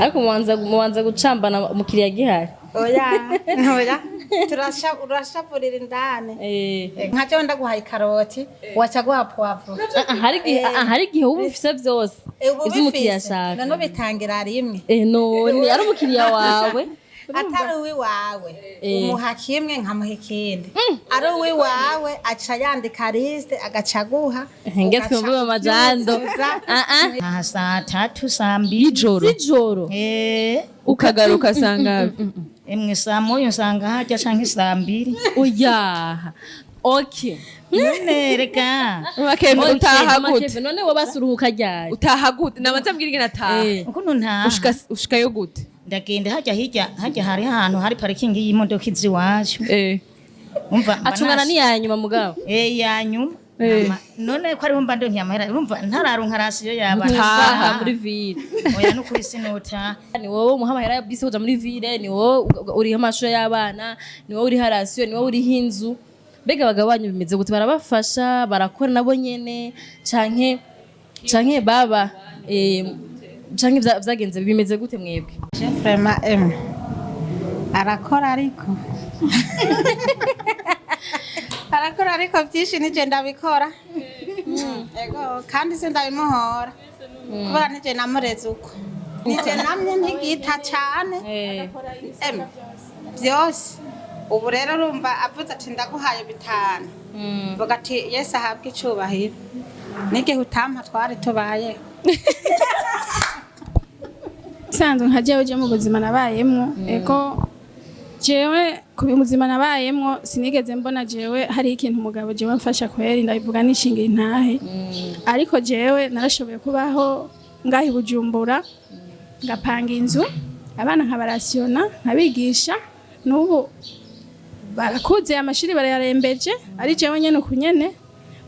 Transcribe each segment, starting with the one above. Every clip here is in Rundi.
Ariko mubanza gucambana umukiriya gihari? Oya, oya, urashavurira indani. Nka jewe ndaguhaye ikaroti, waca guha poivron. Hari igihe uba ufise vyose Ubu ivyo umukiriya bifise, ashaka. None ubitangira rimwe. None ari umukiriya wawe. Atari uwiwawe, umuha kimwe nkamuha ikindi. Ari uwiwawe aca yandika liste, agaca aguha. Nge twumve amajando. Ugaca Ah ah. Aha saa 3, saa 2 Y'ijoro? Z'ijoro? Eh. Ukagaruka sangapi? Emwe, saa 1 usanga harya canke saa 2. Oya, okay. None reka. Makeve, utaha gute? Makeve, none wowe basuruhuka ryari? Utaha gute? Nabanza mbwira ingene ataha. Ukuntu ntaha? Ushikayo gute? Ndagenda harya hirya, harya hari ahantu hari parikingi y'imodoka izi iwacu. Umva mba Acungana n'iyanyuma mugabo. Eh, ya nyuma. None ko ariho mba ndonke amahera, urumva ntararonka ration y'abana. Utaha muri ville? Oya, nukuri sinota. Ni wowe umuha amahera ya bisi kuja muri ville, ni wowe uriha amashuri y'abana, ni wowe uriha ration, ni wowe uriha inzu. Mbega abagabo banyu bimeze gute? Barabafasha, barakora nabo nyene, canke baba canke vyagenze bimeze gute mwebwe? Vraiment, emwe, arakora, ariko arakora, ariko byinshi nije ndabikora. Ego, kandi se ndabimuhora kubera nije namureze uko, nije namye ntigita cane. Emwe, byose. Ubu rero urumva avuze ati ndaguhaye 5, mvuga ati Yesu ahabwe icubahiro, n'igihe utampa twari tubayeho. Isanzwe nka jewe je mu buzima nabayemwo, ego, jewe ku buzima nabayemwo sinigeze mbona jewe hari ikintu umugabo jewe amfasha kweri, ndabivuga nishingira intahe. Ariko jewe narashoboye kubaho ngaha i Bujumbura, ngapanga inzu, abana nkabarasiyona, nkabigisha, n'ubu barakuze, amashuri barayarembeje, ari jewe nyene uku nyene.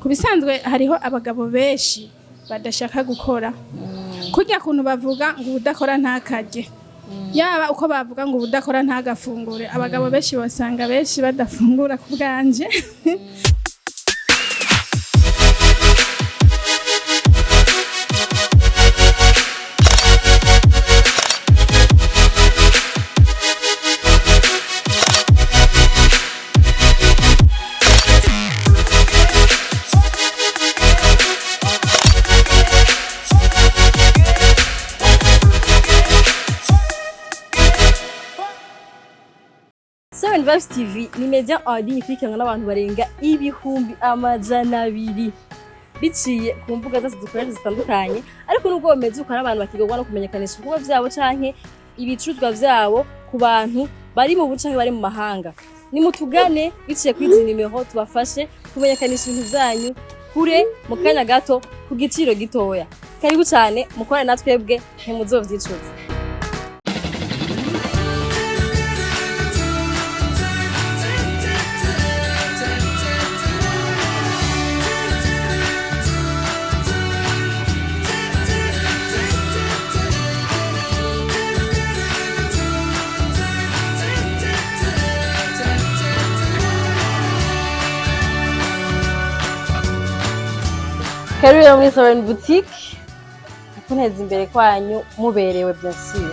Ku bisanzwe hariho abagabo benshi badashaka gukora. Kurya kuntu bavuga ngo udakora ntakarye, yaba uko bavuga ngo udakora ntagafungure, abagabo benshi basanga benshi badafungura ku bwanje. Seven Vibes TV ni media en ligne ikurikiranwa n'abantu barenga 200,000,000 biciye ku mbuga zose dukoresha zitandukanye. Ariko nubwo bameze uko, hari abantu bakigorwa no kumenyekanisha ibikorwa vyabo canke ibicuruzwa vyabo ku bantu bari mu buce canke bari mu mahanga. Nimutugane biciye kuri izi nimero, tubafashe kumenyekanisha ibintu vyanyu kure mu kanya gato ku giciro gitoya. Karibu cane, mukorane na twebwe, ntimuzovyicuza. Karibu rero muri Sovereign Boutique, kuneza imbere kwanyu muberewe, bien sûr.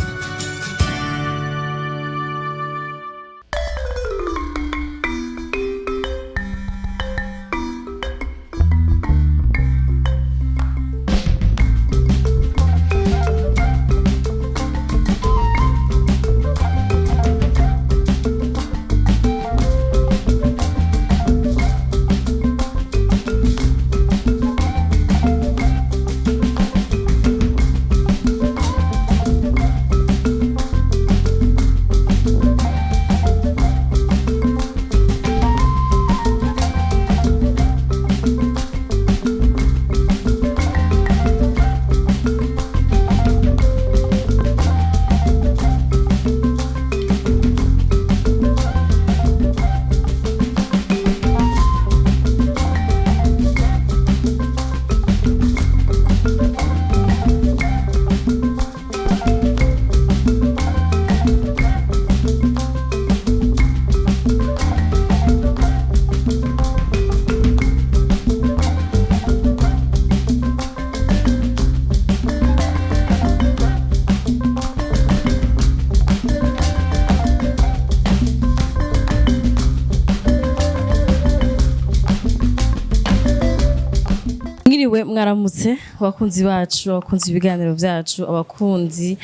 Ndabaramutse abakunzi bacu, abakunzi b'ibiganiro byacu, abakunzi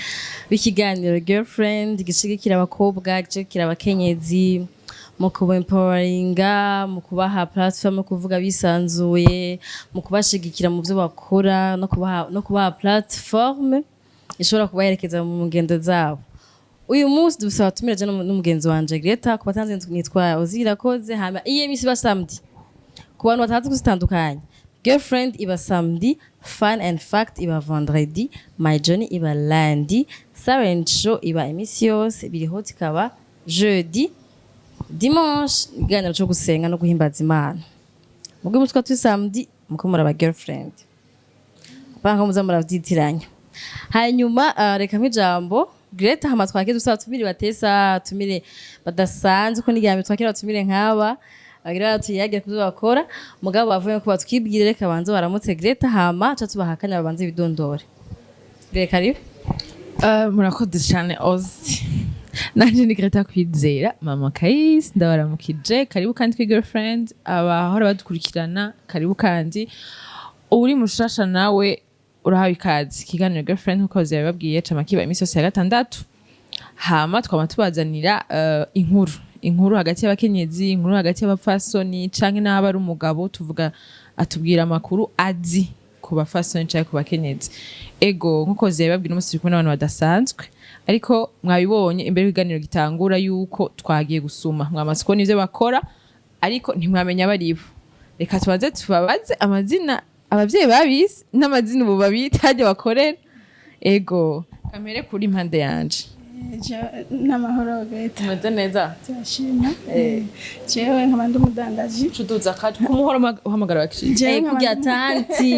b'ikiganiro Girlfriend gishigikira abakobwa, gishigikira abakenyezi mu kuba empoweringa, mu kubaha platform yo kuvuga bisanzuye, mu kubashigikira mu byo bakora no kubaha platform ishobora kubaherekeza mu ngendo zabo. Uyu munsi dufise abatumire, je n'umugenzi wanje Greta. Ku batanzi nitwa Ozirakoze. Hama iyi misi iba samedi, ku bantu batazi kuzitandukanya, Girlfriend iba samedi, Fun and Fact iba vendredi, My Journey iba lundi, Silent Show iba imisi yose, Biriho ikaba jeudi, dimanche ikiganiro co gusenga no guhimbaza Imana. Mubwo umutwe turi samedi muko muraba Girlfriend, apana muza muravyitiranya. Hanyuma reka nk'ijambo Greta, hama twakire dusaba tumire batesa, tumire badasanzwe, ko n'igihe twakira batumire nk'aba bagira batuyagira kubyo bakora. Mugabo bavuye ko batwibwire, reka banze baramutse Greta, hama ca tubaha akanya babanze bidondore. Greta, karibu. Murakoze cyane Ozi. Nanje ni Greta Kwizera, mama Kayisi. Ndabaramukije, karibu kandi kuri Girlfriend. Abahora badukurikirana, karibu kandi. Uri mushasha nawe urahawe ikaze. Ikiganiro Girlfriend, nkuko Ozi yabibabwiye, cama kiba iminsi yose ya gatandatu, hama twama tubazanira inkuru hagati y'abakenyezi, inkuru hagati y'abapfasoni, canke n'aba ari umugabo tuvuga atubwira amakuru azi ku bafasoni canke ku bakenyezi. Ego, nkuko yabibabwira, umunsi turi kumwe n'abantu badasanzwe, ariko mwabibonye imbere y'ikiganiro gitangura yuko twagiye gusuma. Mwamaze kubona ivyo bakora, ariko ntimwamenya abaribo. Reka tubanze tubabaze amazina abavyeyi babise n'amazina ubu babita, harya bakorera. Ego, kamere kuri impande yanje. N'amahoro Greta. Umeze neza? Turashima. Jewe nkaba ndi umudandaji. Cuduza akajwi kumuhora uhamagara abakiriya. Jewe Eh, nkaba kurya tanti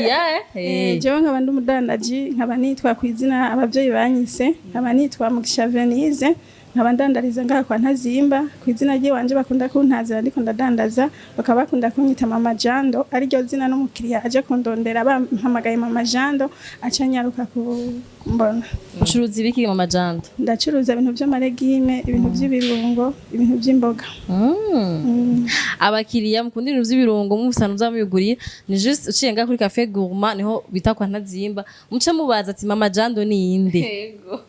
eh. Jewe nkaba ndi umudandaji, nkaba nitwa ku izina abavyeyi banyise, nkaba nitwa Mugisha Venise, nkaba ndandariza ngaha kwa Ntazimba. Ku izina ry'iwanje bakunda kuntazira ndiko ndadandaza, bakaba bakunda kunyita Mama Jando, ariryo zina n'umukiriya aje kundondera bampamagaye Mama Jando aca nyaruka kumbona. Ucuruza ibiki, Mama Jando? Ndacuruza ibintu vy'ama légumes, ibintu vy'ibirungo, ibintu vy'imboga. Abakiriya mukunda ibintu vy'ibirungo, mufise ahantu muzaba mubigurira, ni juste uciye ngaha kuri Cafe Gourmand, niho bita kwa Ntazimba, muce mubaza ati Mama Jando ni inde? Ego.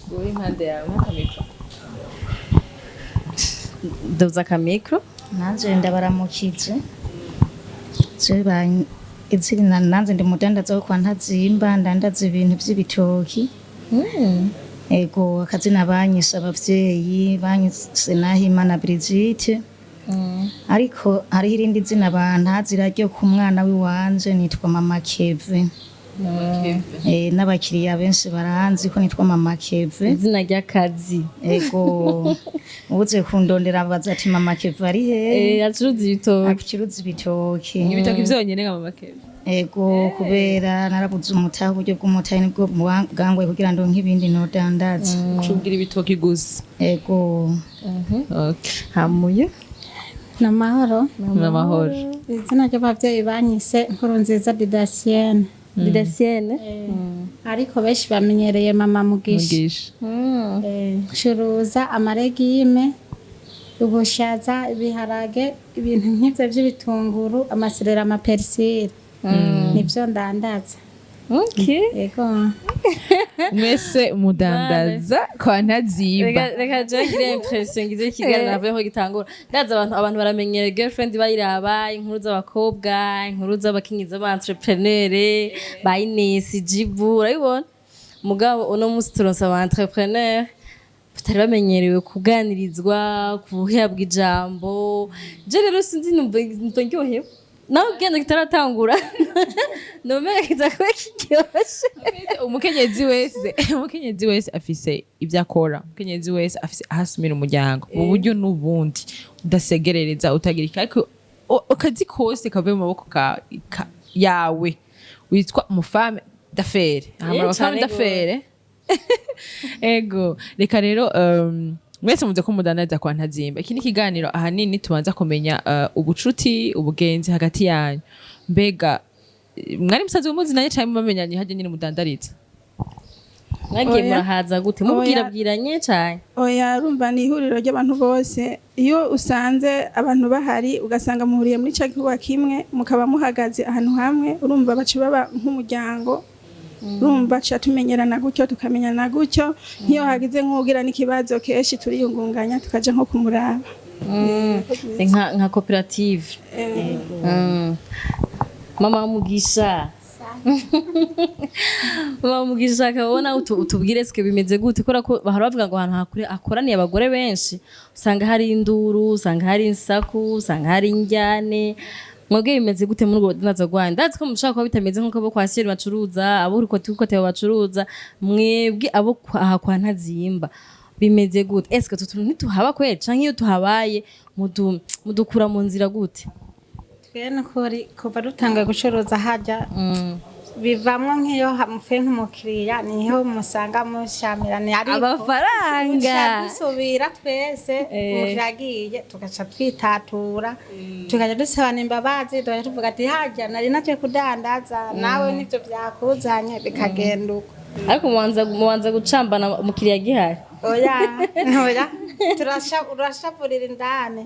Uri impande yawe nka micro. Ndoza ka micro. Nanje ndabaramukije. Je izina nanje ndi mudandaza wo kwa Ntazimba, ndandaza ibintu vy'ibitoki. Ego, akazina banyise abavyeyi banyise Nahimana Brigitte, ariko hariho irindi zina bantazira ryo ku mwana w'iwanje, nitwa Mama Keve. N'abakiriya benshi baranzi ko nitwa Mama Keve. Izina ry'akazi. Ego, ubuze kundondera baza ati Mama Keve ari hehe? Acuruza ibitoki. Acuruza ibitoki. Ibitoki vyonyene nka Mama Keve? Ego, kubera narabuze umutahe, uburyo bw'umutahe nibwo bwangoye kugira ngo nk'ibindi nodandaza. Cubwira ibitoki gusa? Ego. Okay. Hamuye. Ni amahoro. N'amahoro. Izina ry'ababyeyi banyise Nkuru Nziza Didasiyene. Didasienne. Ariko benshi bamenyereye Mama Mugisha. Mugisha. Ncuruza ama légumes, ubushaza, ibiharage, ibintu nk'ivyo vy'ibitunguru, ama céleri, ama persil, nivyo ndandaza. Okay. Yego. Mwese mudandaza kwa Ntazimba. Reka je ngire impression, ngize ikiganiro navuye ko gitangura. Ndaza abantu baramenyera Girlfriend, bayiraba inkuru z'abakobwa, inkuru z'abakinyi, z'aba entrepreneur ba Ines Jibu, urabibona. Mugabo uno munsi turonse aba entrepreneur batari bamenyerewe kuganirizwa, kuhabwa ijambo. Je rero sinzi, numva ndyohewe nawe ugenda kitaratangura, numva kiza kuba kiryoshe. Umukenyezi wese afise ibyo akora, umukenyezi wese afise aho asumira umuryango mu buryo n'ubundi, udasegerereza, utagira iki, ariko akazi kose kavuye mu maboko yawe witwa umu femme d'affaires. Hama aba femme cane. d'affaires. Ego, reka rero mwese muze ko mudandaza kwa Ntazimba. Iki ni ikiganiro ahanini tubanza kumenya ubucuti, ubugenzi hagati yanyu. Mbega mwari musanzwe muzinanye canke mubamenyanye harya nyine mudandariza? Mwagiye Oya. murahaza gute? Oya. Mubwirabwiranye cane? Oya, urumva ni ihuriro ry'abantu bose. Iyo usanze abantu bahari, ugasanga muhuriye muri cya gikorwa kimwe, mukaba muhagaze ahantu hamwe, urumva baca baba nk'umuryango. Urumva tuca tumenyerana gutyo, tukamenyana gutyo. Nk'iyo hagize nk'ugira n'ikibazo, kenshi turiyungunganya tukaja nko kumuraba. Nka koperative. Mama Mugisha, mama Mugisha, akabona utubwire sike bimeze gute, kubera ko bahora bavuga ngo ahantu hakoraniye abagore benshi usanga hari induru, usanga hari insaku, usanga hari injyane. Mwebwe bimeze gute muri urwo rudandaza rwanyu? Ndazi ko mushobora kuba bitameze nk'uko abo kwa Siyeri bacuruza, abo kuri kote bacuruza. Mwebwe abo aha kwa Ntazimba bimeze gute? Eske utu tuntu ntituhaba kweri, canke iyo tuhabaye mudukura mu nzira gute? Twe nukuri kuva dutanguye gucuruza hajya bivamwo nk'iyo mupfuye nk'umukiriya, niho musanga mushamiraniye, ariko Amafaranga. duca dusubira twese. Umukiriya agiye, tugaca twitatura, tugaca dusabana imbabazi, tugaca tuvuga ati hajya nari naje kudandaza, nawe nivyo byakuzanye, bikagenda uko. Ariko mubanza gucambana umukiriya agihari? Oya, oya, urashavurira indani.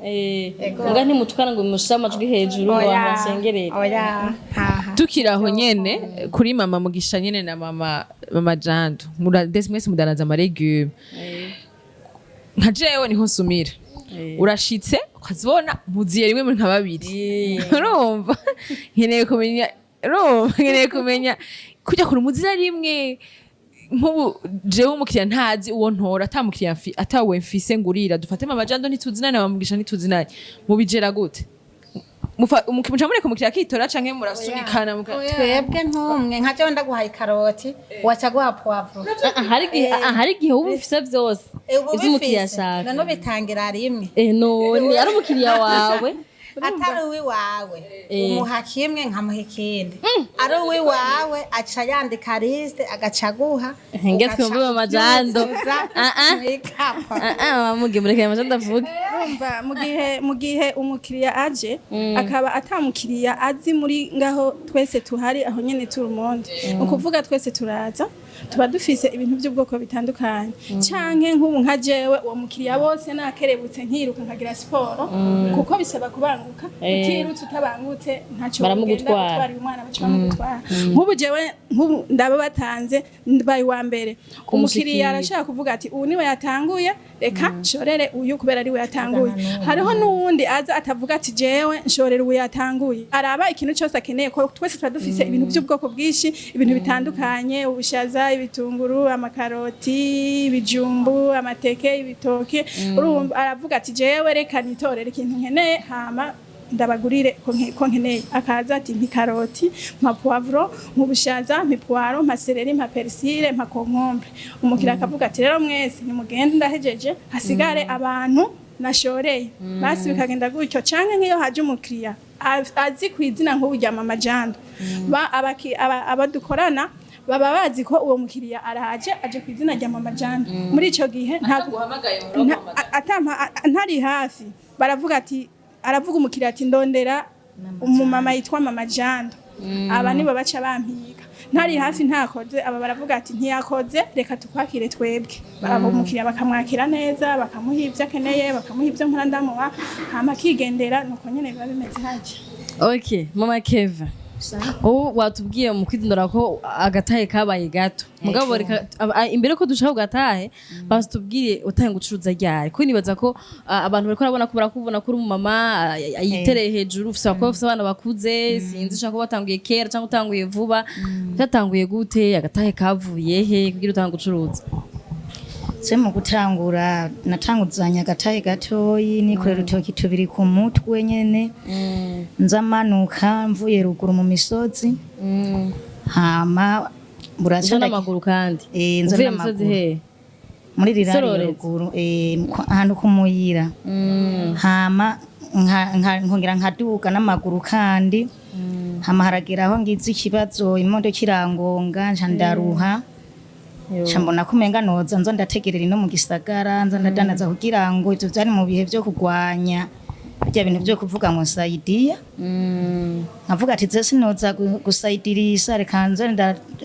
Ego. Muga ntimutukana ngo mushire amajwi hejuru ngo abantu bashengerere? Oya, haha. Tukiri aho nyene kuri mama Mugisha nyene na mama Jando, ndetse mwese mudandaza ama légumes. Nka jewe niho nsumira, urashitse ukazibona muziye rimwe muri nka babiri. Urumva nkeneye kumenya, urumva nkeneye kumenya kujya kure muzira rimwe. Nk'ubu jewe umukiriya ntazi uwo ntora, ata mukiriya atawe mfise ngurira. Dufate mama Jando ntituzinanye, mama Mugisha ntituzinanye, mubijera gute? Muca mureka umukiriya akitora canke murasunikana Twebwe nk'umwe, nka jewe ndaguhaye ikaroti, waca guha poivron. Hari igihe uba ufise vyose Ubu ivyo umukiriya bifise ashaka. None ubitangira rimwe. None ari umukiriya wawe? Atari uwiwawe, umuha kimwe nkamuha ikindi. Ari uwiwawe aca yandika liste, agaca aguha. Nge twumve mama Jando. Mwikapa. Mamuge, mureke mama Jando avuge. Urumva mu gihe umukiriya aje, akaba atamukiriya azi muri ngaho, twese tuhari aho nyene turi umuntu, ni ukuvuga twese turaza tuba dufise ibintu by'ubwoko bitandukanye. Canke nk'ubu nka jewe, uwo mukiriya bose nakerebutse nkiruka nkagira siporo, kuko bisaba kubanguka. Utirutse, utabangutse, ntacyo ugenda Baramugutwara. utwara umwana, baca bamugutwara. Nk'ubu jewe, nk'ubu ndaba batanze, mbaye uwa mbere, umukiriya Kumushikira. arashaka kuvuga ati ubu niwe yatanguye, reka nshorere uyu kubera ariwe yatanguye. Hariho n'uwundi aza atavuga ati jewe nshorera ubu yatanguye, araba ikintu cyose akeneye, ko twese tuba dufise ibintu by'ubwoko bwinshi, ibintu bitandukanye: ubushaza, ibitunguru, amakaroti, ibijumbu, amateke, ibitoke. Urumva aravuga ati jewe reka nitorere ikintu nkeneye, hama ndabagurire ko nkeneye. Akaza ati mpa ikaroti, mpa poivron, nk'ubushaza, mpa poireau, mpa céleri, mpa persil, mpa concombre. Umukiriya akavuga ati rero mwese nimugende, ndahejeje, hasigare abantu nashoreye. Basi bikagenda gutyo. Canke nk'iyo haje umukiriya azi ku izina nk'ubu rya mama Jando, abadukorana baba bazi ko uwo mukiriya araje, aje ku izina rya mama Jando. Muri ico gihe ntabwo ntari hafi, baravuga ati, aravuga umukiriya ati ndondera umumama yitwa mama Jando. Aba nibo baca bampiga. Ntari hafi, ntakoze, aba baravuga ati ntiyakoze, reka tukwakire twebwe. Abo umukiriya bakamwakira neza, bakamuha ibyo akeneye, bakamuha ibyo mpora ndamuha, hama akigendera. Nuko nyene biba bimeze hajya. Okay, mama Keva, ubu watubwiye mu kwidondora ko agatahe kabaye gato. Mugabo reka imbere ko dushaka gatahe, basi tubwire utangiye gucuruza ryari, kuko nibaza ko abantu bariko barabona ko barakubona ko uri umumama yitereye hejuru, ufise abakobwa, ufise abana bakuze. Sinzi, ushaka kuba watanguye kera cyangwa utanguye vuba. Byatanguye gute? Agatahe kavuye he kugira utange gucuruza? Se mu gutangura natanguzanya agatahe gatoyi, nikorera urutoki tubiri ku mutwe nyene, nza manuka mvuye ruguru mu misozi, hama buraca. Uza n'amaguru kandi? Nza Uvuye musozi n'amaguru. He? Muri rirari. Sororezi. Ruguru, ahantu ku Muyira. Hama nkongera nkaduga n'amaguru kandi. Hama haragera aho ngize ikibazo, imodoka irangonga, nca ndaruha, nca mbona ko umenga noza nza ndategerera ino mu gisagara, nza ndadandaza kugira ngo ivyo vyari mu bihe vyo kugwanya. Bijya bintu byo kuvuga ngo nsaidiya, nkavuga ati ze sinoza gusaidirisha, reka nze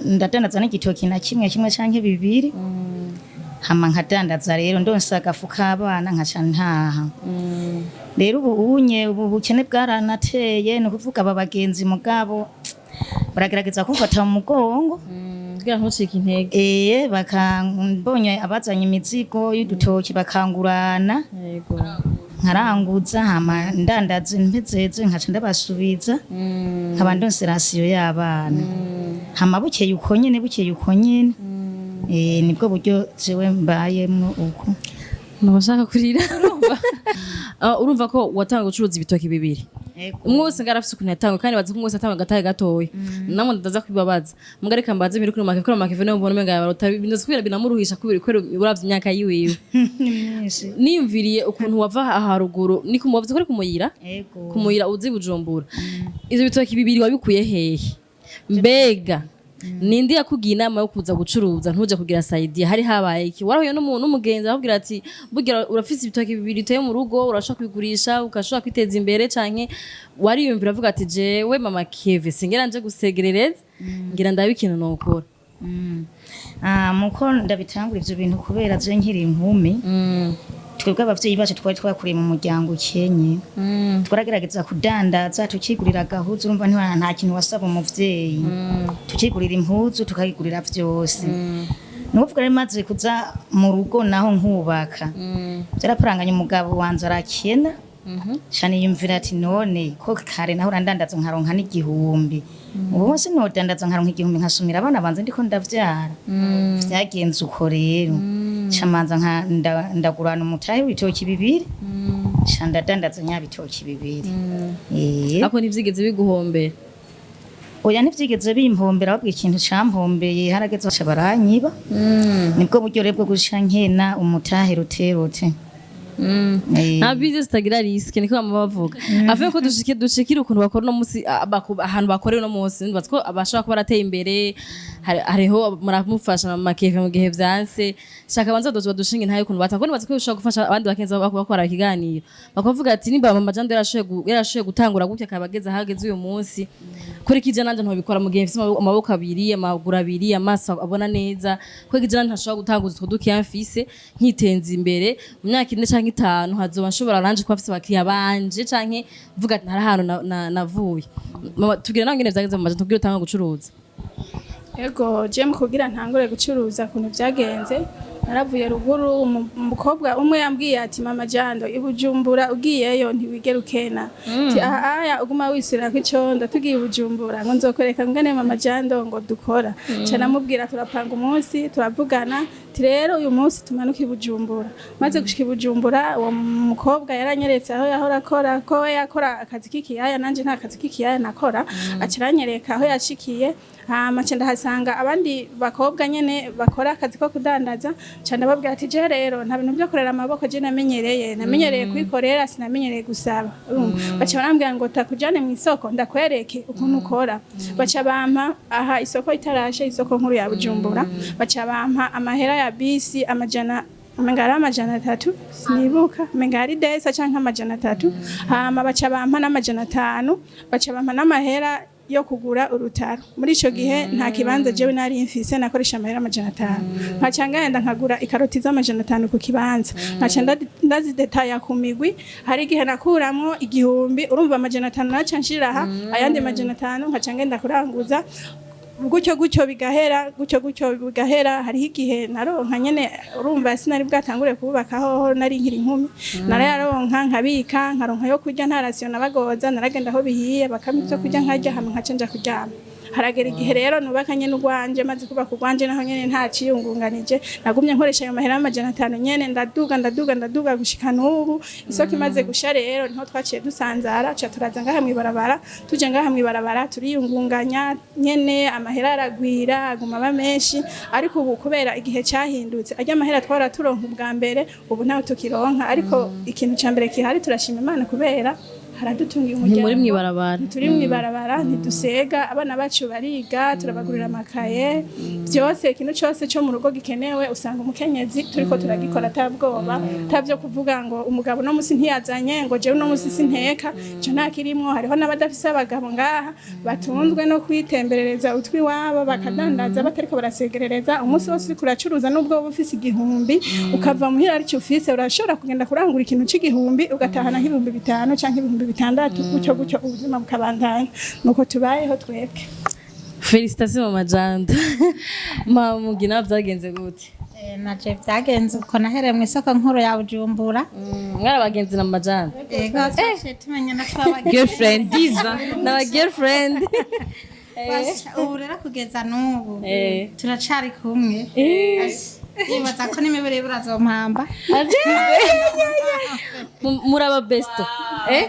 ndadandaza n'igitoki na kimwe kimwe canke bibiri, hama nkadandaza. Rero ndonse agafu k'abana nkaca ntaha. Rero ubu unye ubu bukene bwaranateye, ni ukuvuga aba bagenzi mugabo baragerageza kumfata mu mugongo kugira ntucike intege. Bakambonye abazanye imizigo y'udutoki bakangurana, nkaranguza, hama ndandaza mpezeze nkaca ndabasubiza, nkaba ndonse ration y'abana. Hama bukeye uko nyene, bukeye uko nyene. Nibwo buryo jewe mbayemwo uko. Ntubashaka kurira. Urumva ko watanga gucuruza ibitoki bibiri, umwe wese ngara afise ukuntu yatangwe, kandi bazi ko umwe wese atangwe agatahe gatoya. Namwe ndaza kwibabaza mbwa, reka mbaze mbere kuri make, kuri make niyo mbona umenga yabarota binoze kubera binamuruhisha kubera uravye imyaka yiwiwe. Ni myinshi. Niyumviriye ukuntu wava aha haruguru, ni kumubavuze ko ari kumuyira, kumuyira uzi Bujumbura. Ivyo bitoki bibiri wabikuye hehe? Mbega ninde yakugiye inama yo kuza gucuruza ntuje kugira saidiya? Hari habaye iki? Warahuye n'umuntu n'umugenzi akubwira ati bugira urafise ibitoki bibiri uteye mu rugo, urashobora kubigurisha ugashobora kwiteza imbere, canke wariyumvira avuga ati jewe mama Keve singera nje gusegerereza, ngira ndabe ikintu nokora? Muko ndabitangura ivyo bintu, kubera je nkiri inkumi, twebwe abavyeyi bacu twari twakuriye mu muryango ukenye, twaragerageza kudandaza tukigurira agahuzu. Urumva nta kintu wasaba umuvyeyi, tukigurira impuzu, tukayigurira vyose. Ni ukuvuga rero maze kuza mu rugo naho nkubaka, vyaraparanganye, umugabo wanje arakena cane. Yumvira ati none ko kare naho urandandaza nkaronka n'igihumbi, ubu hose nodandaza nkaronka igihumbi nkasumira abana banje ndiko ndavyara. Vyagenze uko rero, camanza ndagurana umutahe w'ibitoki bibiri, ca ndadandaza nya bitoki bibiri. Ako ntivyigeze biguhombera? Oya, ntivyigeze bimpombera, ahubwo ikintu campombeye harageze baca baranyiba. Nibwo buryo rero bwo guca nkena umutahe ruterute. Nta business itagira risque, niko bama bavuga. Avuye ko dushikira ukuntu bakora uno munsi, ahantu bakorera uno munsi, nibaza ko abashobora kuba barateye imbere. Hariho muramufasha mama Keve mu gihe vyanse. Shaka banza dozo badushinga intahe ukuntu batanga, kuko nibaza ko bishobora gufasha abandi bakenzi bakora ikiganiro, bakavuga ati nimba mama Jando yarashoboye gutangura gutya akaba ageze ahageze uyu munsi, kuri kije nanje ntobikora mu gihe mfise amaboko abiri, amaguru abiri, amaso abona neza, kuri kije nanje ntashobora gutanguza utwo dukeya mfise nkitenza imbere mu myaka 4 canke 5, hazoba nshobora nanje kuba mfise abakiriya banje, canke mvuga ati ntari ahantu navuye. Mama, tubwire nawe ingene vyagenze mu maja, tubwire utanga gucuruza. Ego, je mu kugira ntangure gucuruza ukuntu byagenze, naravuye ruguru. Umukobwa umwe yambwiye ati mama Jando, i Bujumbura ugiyeyo ntiwigera ukena. Ati aha aya uguma wisubira ko icondo, tugiye i Bujumbura ngo nzokwereka ngene mama Jando ngo dukora. Ca namubwira, turapanga umunsi, turavugana ati rero uyu munsi tumanuke i Bujumbura. Maze gushika i Bujumbura, uwo mukobwa yaranyeretse aho yahora akora, ko we yakora akazi k'ikiyaya, nanje nta kazi k'ikiyaya nakora. Aca aranyereka aho yashikiye, hama nca ndahasanga abandi bakobwa nyene bakora akazi ko kudandaza. Nca ndababwira ati je rero nta bintu byo kurera amaboko, je namenyereye kwikorera, sinamenyereye gusaba. Urumva? Baca barambwira ngo takujane mu isoko ndakwereke ukuntu ukora. Baca bampa aha isoko itarashe, isoko nkuru ya Bujumbura. Baca bampa amahera ya bisi amajana, umenga ari 300, sinibuka, umenga ari desa canke 300. Hama baca bampa n'500, baca bampa n'amahera yo kugura urutaro. Muri ico gihe nta kibanza jewe nari mfise, nakoresha amahera 500, nkaca ngenda nkagura ikaroti z'500 ku kibanza, nkaca ndazidetaya ku migwi. Hari igihe nakuramwo 1000, urumva 500 naca nshira aha, ayandi 500 nkaca ngenda kuranguza, gutyo gutyo bigahera, gutyo gutyo bigahera. Hariho igihe naronka nyene, urumva sinari bwatangure kubaka hoho, nari nkiri inkumi, narayaronka nkabika, nkaronka yo kurya, nta ration nabagoza. Naragenda aho bihiye bakampa ivyo kurya nkarya, hama nkaca nja kuryama. Haragera igihe rero nubaka nyene urwanje. Maze kubaka urwanje, naho nyene nta ciyungunganije, nagumye nkoresha ayo mahera y'500 nyene, ndaduga, ndaduga, ndaduga gushika n'ubu. Isoko imaze gusha rero niho twaciye dusanzara, ca turaza ngaha mw'ibarabara. Tuje ngaha mw'ibarabara turiyungunganya nyene, amahera aragwira, aguma aba menshi. Ariko ubu kubera igihe cyahindutse, arya amahera twara turonka ubwa mbere ubu ntawe tukironka. Ariko ikintu ca mbere gihari, turashima Imana kubera Haradutungiye umuryango. Ntimuri mw'ibarabara. Turi mw'ibarabara, ntidusega, abana bacu bariga, turabagurira amakaye, byose. Ikintu cyose cyo mu rugo gikenewe usanga umukenyezi turiko turagikora atabwoba, atabyo kuvuga ngo umugabo uno musi ntiyazanye, ngo jewe uno musi sinteka. Ico nta kirimwo. Hariho n'abadafise abagabo ngaha batunzwe no kwitemberereza utwiwabo, bakadandaza batariko barasegerereza. Umunsi wose uriko uracuruza, nubwo woba ufise 1000, ukava muhira aricyo ufise, urashobora kugenda kurangura ikintu c'igihumbi, ugatahana nk'ibihumbi 5 canke 6000, gutyo gutyo ubuzima bukabandanya. Nuko tubayeho twebwe. Félicitations, mama Janda. Mama Mugina, byagenze gute? Naje vyagenze uko: nahereye mu isoko nkuru ya Bujumbura. Mwari abagenzi na mama Janda? Ego, twaciye tumenyana twabagenzi. Girlfriend diza. N'aba girlfriend. Basha, ubu rero kugeza n'ubu turacari kumwe. Asha, nibaza ko n'imibiri burazompamba. Muraba besto, eh,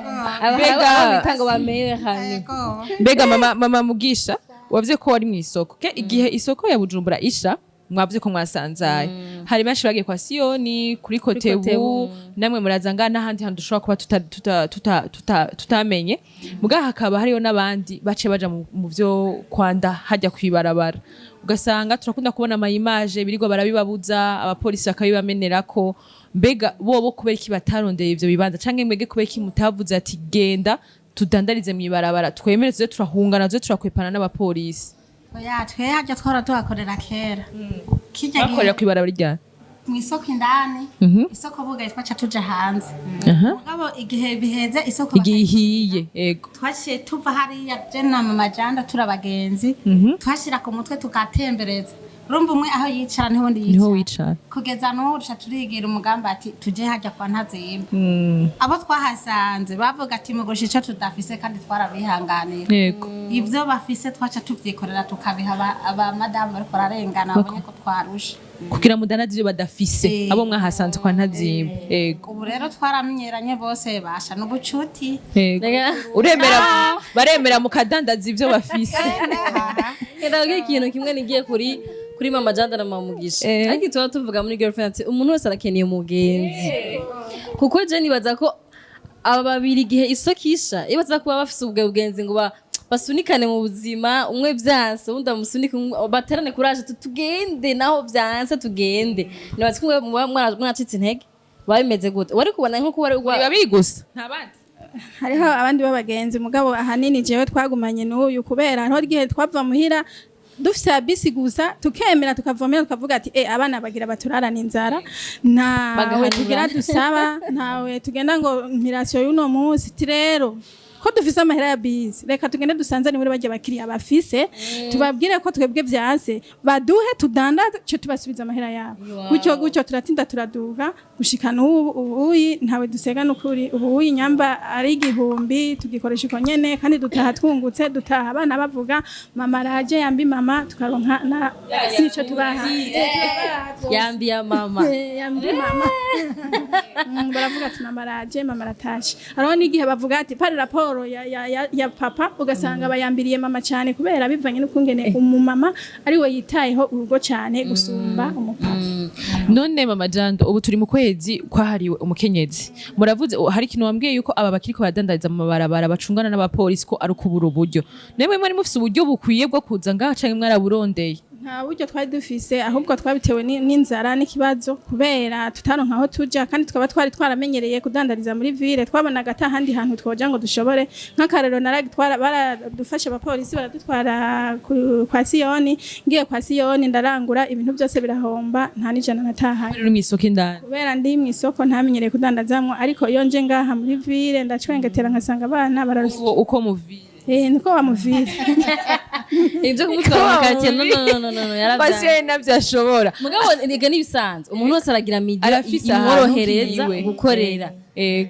Mbega- aba ngo bamenye hamwe. Ego. Mbega mama Mugisha, wavuze ko wari mu isoko ke igihe isoko ya Bujumbura isha, mwavuze ko mwasanzaye, hari benshi bagiye kwa Siyoni, kuri Kotebu, Kotebu. Namwe muraza ngaha n'ahandi hantu dushobora kuba tutamenye mugaha, hakaba hariyo n'abandi bace baja mu vyo kwanda hajya kwibarabara, ugasanga turakunda kubona ama image birirwa barabibabuza, abapolisi bakabibamenerako. Mbega bobo kubera iki batarondeye ivyo bibanza, canke mwege kubera iki mutavuze ati genda tudandarize mw'ibarabara, twemere tuze turahungana, tuze turakwepana n'abapolisi? Oya, twe harya twahora tuhakorera kera kirya gihe. Bakorera kw'ibarabara ryari? Mu isoko indani. Isoko bugaye twaca tuja hanze. Mugabo igihe biheze isoko, Igihe ihiye, ego. twaciye tuva hariya, je na mama Janda turi abagenzi, twashira ku mutwe tugatembereza. Urumva, umwe aho yicara niho undi Niho yicara. Wicara. Kugeza n'ubu duca turigira umugambi ati tuje hajya kwa Ntazimba. Abo twahasanze bavuga ati mugurisha ico tudafise, kandi twarabihanganira. Ivyo bafise twaca tuvyikorera, tukabiha abamadamu bariko bararengana, babonye ko twarushe. Kugira mudanaze ivyo badafise. Abo mwahasanze kwa Ntazimba, ego. Ubu rero twaramenyeranye bose, basha n'ubucuti. Ego. Uremera, baremera mukadandaza ivyo bafise. Ndabwira ikintu kimwe nigiye kuri mama Janda na mama Mugisha. Ariko tuba tuvuga muri girlfriend ati umuntu wese arakeneye umugenzi, kuko je nibaza ko aba babiri igihe isoko isha, iyo baza kuba bafise ubwo bugenzi ngo basunikane mu buzima, umwe vyanse uwundi amusunike, baterane kuraje, tugende naho vyanse tugende. Nibaza ko mwe muba mwacitse intege, biba bimeze gute? Wari kubona nko kuba Ni babiri gusa, nta bandi? Hariho abandi b'abagenzi, mugabo ahanini jewe twagumanye n'uyu, kubera hariho igihe twava muhira dufise bisi gusa, tukemera tukava muhira, tukavuga ati abana bagira baturarana inzara, ntawe Bagahanura. tugira dusaba, ntawe tugenda ngo mpirasiyo y'uno munsi. Ti rero ko dufise amahera ya bisi, reka tugende dusanzane muri barya bakiriya bafise, tubabwire ko twebwe vyanse, baduhe tudandaze cyo tubasubiza amahera yabo. Gutyo gutyo turatinda, turaduga gushika n'ubu. Ubuyi ntawe dusega n'ukuri. Ubuyi nyamba ari 1000 tugikoresha uko nyene, kandi dutaha twungutse, dutaha abana bavuga mama raje, yambi mama, tukaronka na nico tubaha. Yambi ya mama. Yambi mama. Baravuga ati mama raje, mama aratashe. Hariho n'igihe bavuga ati pari raporo ya papa, ugasanga bayambiriye mama cyane, kubera bivanye n'ukungene umumama ari we yitayeho urugo cyane gusumba umupapa. None mama Jando, ubu turi mu kwezi kwahariwe umukenyezi. Muravuze hari ikintu wambwiye yuko aba bakiriko baradandariza mu mabarabara bacungana n'abapolisi, ko ari ukubura uburyo. Nemwe mwari mufise uburyo bukwiye bwo kuza ngaha, canke mwaraburondeye? Nta buryo twari dufise, ahubwo twabitewe n'inzara n'ikibazo, kubera tutaronka aho tuja, kandi tukaba twari twaramenyereye kudandariza muri ville. Twabonaga ata handi hantu twoja ngo dushobore. Nk'akarero, naragitwara, baradufasha abapolisi baradutwara kwa Siyoni. Ngiye kwa Siyoni ndarangura, ibintu byose birahomba, nta n'ijana natahanye. Uri mw'isoko indani. Kubera ndi mu isoko ntamenyereye kudandazamwo, ariko iyo nje ngaha muri ville ndacwengetera, nkasanga abana bararuse. Uko muvire. Niko bamuvire. Ibyo kumutwara mu karitsiye, no, no, no, no, no, yaravyanze. Pasiyo nabyo ashobora. Mugabo erega n'ibisanzwe, umuntu wese aragira milieu Arafise ahantu imworohereza hiwe. gukorera.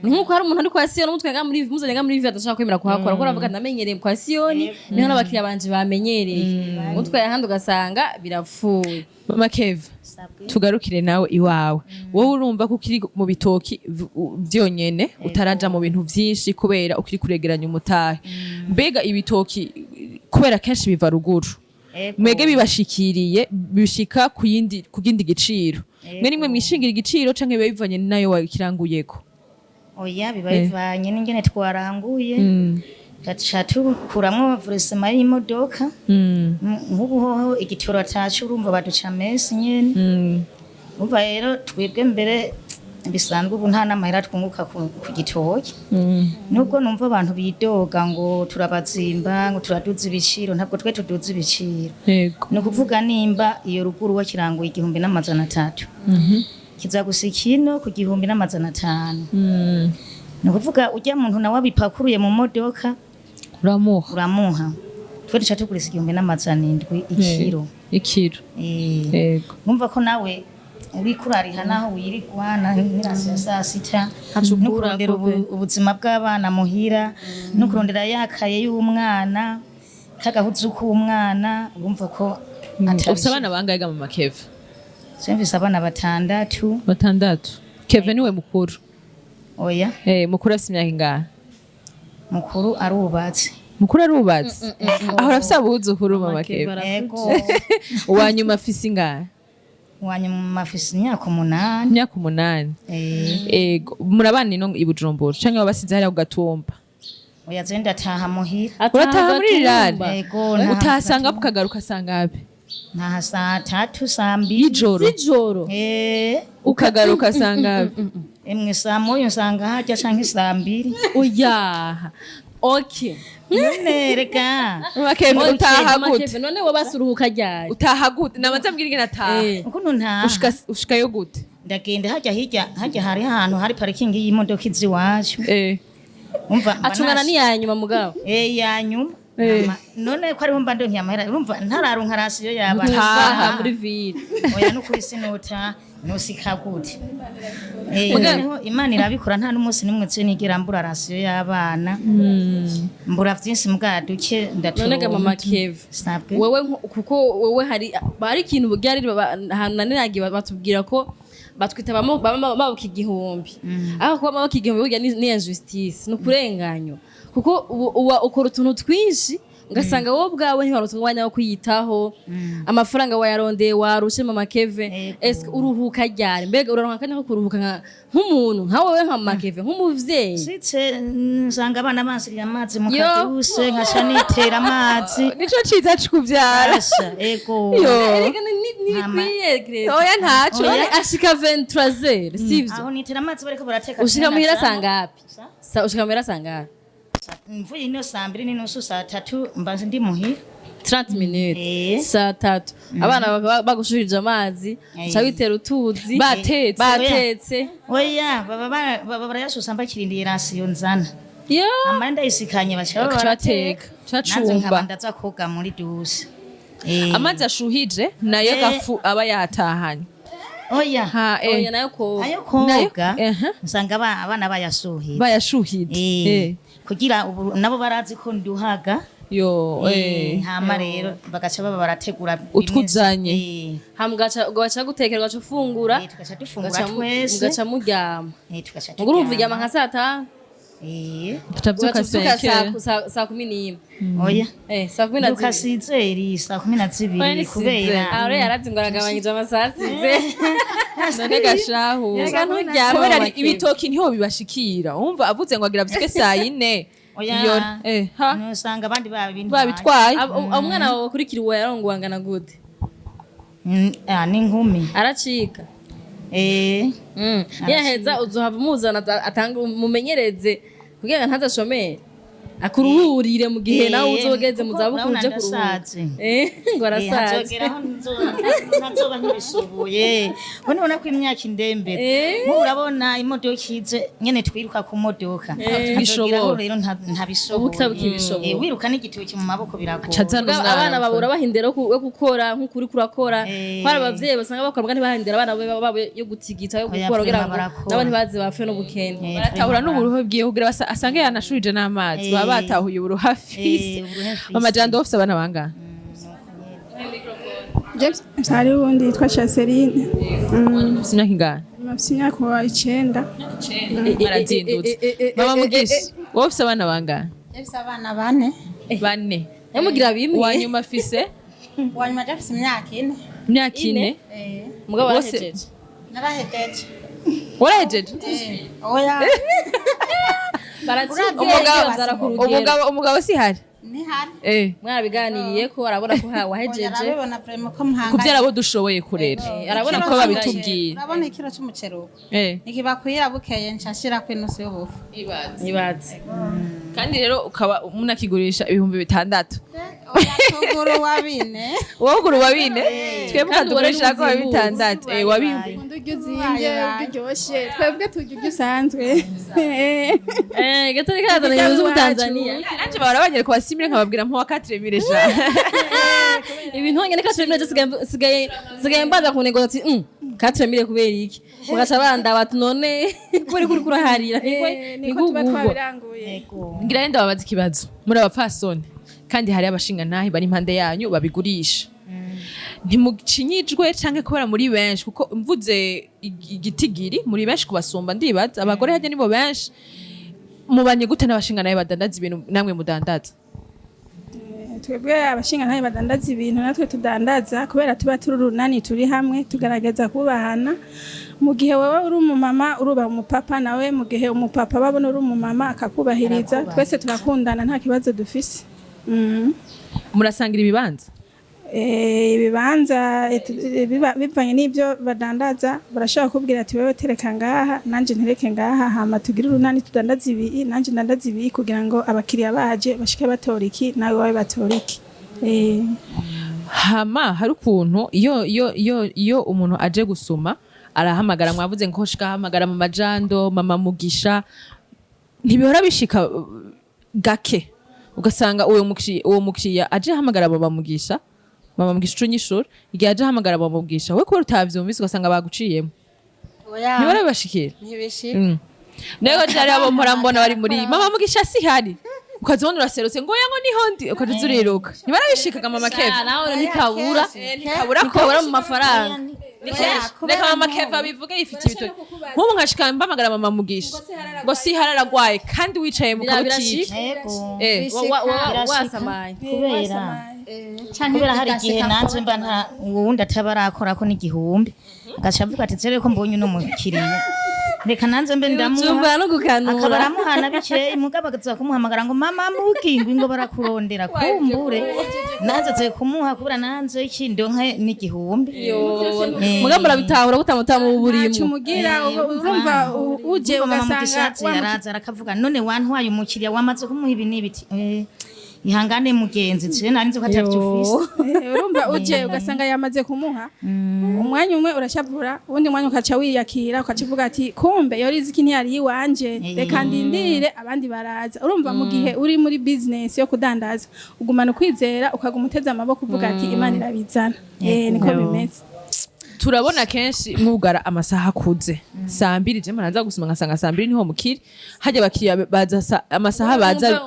Nkuko hari umuntu ari kwa Siyoni, umutwe nga muri muzanye nga muri ville adashaka kwemera kuhakora, kuko aravuga ndamenyereye kwa Siyoni, niho n'abakiriya banje bamenyereye. Umutwe ahandi ugasanga birapfuye. Mama Kev, tugarukire nawe iwawe. Wowe urumva ko ukiri mu bitoki vyonyene, utaraja mu bintu vyinshi kubera ukiri kuregeranya umutahe. Mbega ibitoki, kubera kenshi biva ruguru, mwege bibashikiriye bishika ku yindi ku kindi giciro, mwe nimwe mwishingira igiciro canke biba bivanye nayo wakiranguyeko? Oya, biba bivanye n'ingene twaranguye. Tugaca tukuramwo versement y'imodoka. Nk'ubu hoho igitoro atacu, urumva baduca menshi nyene. Umva rero, twebwe mbere bisanzwe ubu nta n'amahera twunguka ku gitoki. Nubwo numva abantu bidoga ngo turabazimba, ngo turaduza ibiciro, ntabwo twe tuduza ibiciro. Ni ukuvuga nimba iyo ruguru wakiranguye 1300, kiza gusa ikino ku 1500. Ni ukuvuga ujya muntu nawe abipakuruye mu modoka, uramuha. Uramuha. Twe duca tugurisa 1700 ikiro. Ikiro. Eh. Numva ko nawe uriko urariha naho wirigwa n'irasi ya saa sita, no kurondera ubuzima bw'abana muhira, no kurondera yakaye y'umwana, kagahuzu k'umwana, urumva ko Ufise abana bangahe ga mama Keve? Mfise abana batandatu. Batandatu. Keve niwe mukuru? Oya. Mukuru afise imyaka ingahe? Mukuru arubatse. Mukuru arubatse, ahora afise abuzukuru mama Keve? Ego. Uwa nyuma afise ingahe? Uwanyuma afise imyaka 8. Imyaka 8. Eh. Ego, murabana ino i Bujumbura canke wabasize hariya ku Gatumba? Oya, je ndataha muhira. Urataha muri rirare? Ego, ntaha. Utahasanga ukagaruka sangabe? Ntaha saa tatu, saa mbiri. Y'ijoro? Z'ijoro. Eh. Ukagaruka sangabe? Emwe, saa moya usanga harya canke saa mbiri. Oya, okay. None reka. Mama Keve, utaha Mama gute? Keve, none wowe basuruhuka ryari? Utaha gute? Nabanza mbwira ingene ataha. Ukuntu ntaha? Ushikayo gute? Ndagenda hajya hirya, hajya hari ahantu hari parikingi y'imodoka izi iwacu. Umva mba Acungana n'iya nyuma mugabo. Eh, ya nyuma. None ko ariho mba ndonkiye amahera, urumva ntararonka ration y'abana. Utaha muri ville. Oya, nukuri sinota nusika gute. Noneho Imana irabikora, nta n'umunsi n'umwe nse nigera mbura ration y'abana. Mbura vyinshi mbwa duke None ga mama ndaturonka. Keve, Sabwe. wewe kuko wewe hari ikintu byari ahantu naniragiye batubwira ko batwita bamaboko 1000, ariko kuba amaboko 1000 burya ni injustice, ni ukurenganyo, kuko uba ukora utuntu twinshi ugasanga wowe ubwawe ntiwaronse umwanya wo kwiyitaho, amafaranga wayarondeye warushe. Mama Keve, Ego. ese uruhuka ryari? Mbega uraronka akanya ko kuruhuka nk'umuntu nka wowe, nka mama Keve, nk'umuvyeyi? Sitse nsanga abana bansiriye amazi mu Yo. kaduse, nkaca nitera amazi. Nico ciza cukuvyara. Asha, ego. Yo. Erega ntibikwiye, Greta. Oya, ntaco. None ashika 23h, sivyo? Aho nitera amazi bariko barateka. Ushika muhira tena. sangapi? Ushika muhira sangapi? Mvuye ino saa mbiri n'inusu, saa tatu mba ndi muhira. 30 minutes. Eh. Saa tatu abana bakaba bagushuhirije amazi, uca witera utuzi. Batetse. Batetse. Oya, baba barayasusa mbakirindiye ration nzana. Yo. Amara ndayisikanye baca baba Bagaca bateka. barateka. Nanze Cacumba. nkaba ndaza koga muri douche. Amazi ashuhije nayo gafu aba yatahanye? Oya. Ha. Oya, nayo koga. Ayo Nayo- koga Ehe. nsanga abana bayasuhije. Bayashuhije. Kugira ubu nabo barazi ko nduhaga. Yo. Hama rero bagaca baba barategura bimwe. Utwuzanye. Hama ugaca gutekera, ugaca ufungura. Tugaca dufungura twese. Mugaca muryama. Tugaca Mugo urumva turyama. uryama nka saa tanu? Tutavyuka Ugaca uvyuka 5. saa 11? Oya. Saa kumi na Nduka zibiri. sizeri, saa kumi na Oya, zibiri ni kubera Aho rero yarazi ngo aragabanyije amasaha asize. None gashahu. Reka nturyame, Kubera mama Keve. ibitoki ntiho bibashikira, umva avuze ngo agira avyuke saa yine. Oya. Iyo ha. Nusanga abandi babintwaye. Babitwaye. Umwana wawe akurikira uwo yarongowe angana gute? N'inkumi. Aracika? Eh. Yaheza uzohava umuzana atange umumenyereze kugira ngo ntazashomere, akuruhurire mu gihe nawe uzogeze mu Kuko zabukuru urabona uje kuruhuka. ndasaze. Ngo arasaze. Hazogeraho ntazoba nkibishoboye. Ubu nibona ko imyaka indembere. Nk'ubu urabona imodoka ize nyene twiruka ku modoka. Hazogeraho rero ntabishoboye. Ubu utabikibishoboye. Wiruka n'igitoki mu maboko biragoye. Cazana Mugabo umwana. abana bawe urabaha indero yo gukora nk'uko uriko urakora? Eh. Ko hari abavyeyi basanga bakora mbwa ntibaha indero abana babo yo gutigita, yo Oya, gukora kugira vraiment ngo barakora. nabo ntibaze bapfe n'ubukene. Baratahura n'uburuhe bwiwe kugira asange yanashuhije n'amazi. Baba batahuye uburuhe afise. Uburuhe afise. Mama Jando, ufise abana bangahe? James hari uwundi yitwa Chaseline. Ufise imyaka ingahe? Afite imyaka 9. Arazindutse. Mama Mugisha, wowe ufise abana bangahe? Mfise abana bane. Bane. Nyamugira bimwe. Uwa nyuma afise? Uwanyuma je afise imyaka 4. Imyaka 4. Mugabo Bose- warahejeje? Narahejeje. Warahejeje? Oya. Baraciye bavyara ku rugero. Umugabo si hari. Ntihari. Mwarabiganiriye ko arabona ko wahejeje. Arabibona vraiment ko muhangayitse. Kuvyara abo dushoboye kurera. Arabona ko ko babitubwiye. Urabona ikiro c'umuceri uko ntikibakwira, bukeye nca nshirako inusu y'ubufu. Nibaze. Kandi rero ukaba munakigurisha 6000. Oya, tugura uwa 4. Wowe ugura uwa 4, twebwe Kandi ubona ukadugurisha ko wa n'ubuzimbutse. 6, wa 4. Ukunda urya uzimbye, urya uryoshe, twebwe turya urya usanzwe. Gato karazana ibintu vyo mu Tanzania. Nanje bahora banyereka wa 6000, nkababwira mpuwa 4000 sha. Ibintu honyine 4000, sigaye mbanza kunego ati 4000 kubera iki? Ugaca banda bati none kubera kuri kuraharira. Niko tuba twabiranguye. Ngira yenda babaza ikibazo. Muri abapfasoni kandi hari abashinga ntahe bari impande yanyu babigurisha, ntimucinyijwe canke kubera muri benshi? Kuko mvuze igitigiri, muri benshi kubasumba, ndibaza abagore hajya nibo benshi. Mubanye gute n'abashinga nawe badandaza ibintu namwe mudandaza? Twebwe abashingantahe badandaza ibintu natwe tudandaza, kubera tuba turi urunani, turi hamwe, tugaragaza kubahana. Mu gihe wowe uri umumama urubaha umupapa, nawe mu gihe umupapa babona uri umumama akakubahiriza. Twese turakundana, nta kibazo dufise. Murasangira ibibanza? Ibibanza bivanye n'ibyo badandaza, barashobora kubwira ati wewe tereka ngaha, nanje ntereke ngaha, hama tugire urunani, tudandaze ibi, nanje ndandaze ibi, kugira ngo abakiriya baje bashike batora iki, nawe wawe batora iki. Hama hari ukuntu iyo umuntu aje gusuma arahamagara, mwavuze ngo shika ahamagara mama Jando, mama Mugisha. Ntibihora bishika gake ugasanga uwo mukiriya aje ahamagara mama Mugisha, mama Mugisha ucunyishura igihe aje ahamagara mama Mugisha, we kubera utavyumvise ugasanga baguciyemo? Oya. Ntibihora bibashikira? Ntibishika. Nego cyari abo mpora mbona bari muri mama Mugisha si hari, ukazibona uraserutse ngo oya, ngo niho ndi, ukaja uza uriruka. Ntibarabishikaga, mama Keva? Nawe ntikabura. Ntikabura ko Ntikabura mu mafaranga. Ni kenshi. Reka mama Keva bivuge yifitiye ibitoki. Nk'ubu nkashika mpamagara mama Mugisha ngo si hararagwaye, kandi wicaye mu kabutike. Birashika. Yego. Wasamaye. Kubera hari igihe nanjye mba nta uwundi ataba arakora ko n'igihumbi, agaca avuga ati zere ko mbonye uno mukiriya, reka nanjye mbe ndamuha. Ujumbura no gukanura. Akaba aramuhana bikeye, mugabo akaza kumuhamagara ngo mama mugingwi, ngo barakurondera, kumbure nanjye nze kumuha kubera nanjye iki ndonke n'igihumbi. Mugambo urabitahura gutamutamu Ntacyo uburimo. Umugira urumva uje Urumva mama ugasanga Mugishatsi yaraza arakavuga none wantwaye umukiriya, wamaze kumuha ibi n'ibiti, ihangane mugenzi, je nari nzi ko atavyo ufise. Urumva uje ugasanga yamaze kumuha, umwanya umwe urashavura, uwundi mwanya ukaca wiyakira, ukaca uvuga ati kumbe iyo riziki ntiyari iwanje, reka ndindire abandi baraza. Urumva mu gihe uri muri business yo kudandaza ugumana ukwizera, ukaguma uteze amaboko uvuga ati Imana irabizana. Niko bimeze. Turabona kenshi mwugara amasaha akuze, 2:00. Je maraza gusoma ngasanga 2:00 niho mukiri hajya abakiriya baza amasaha baza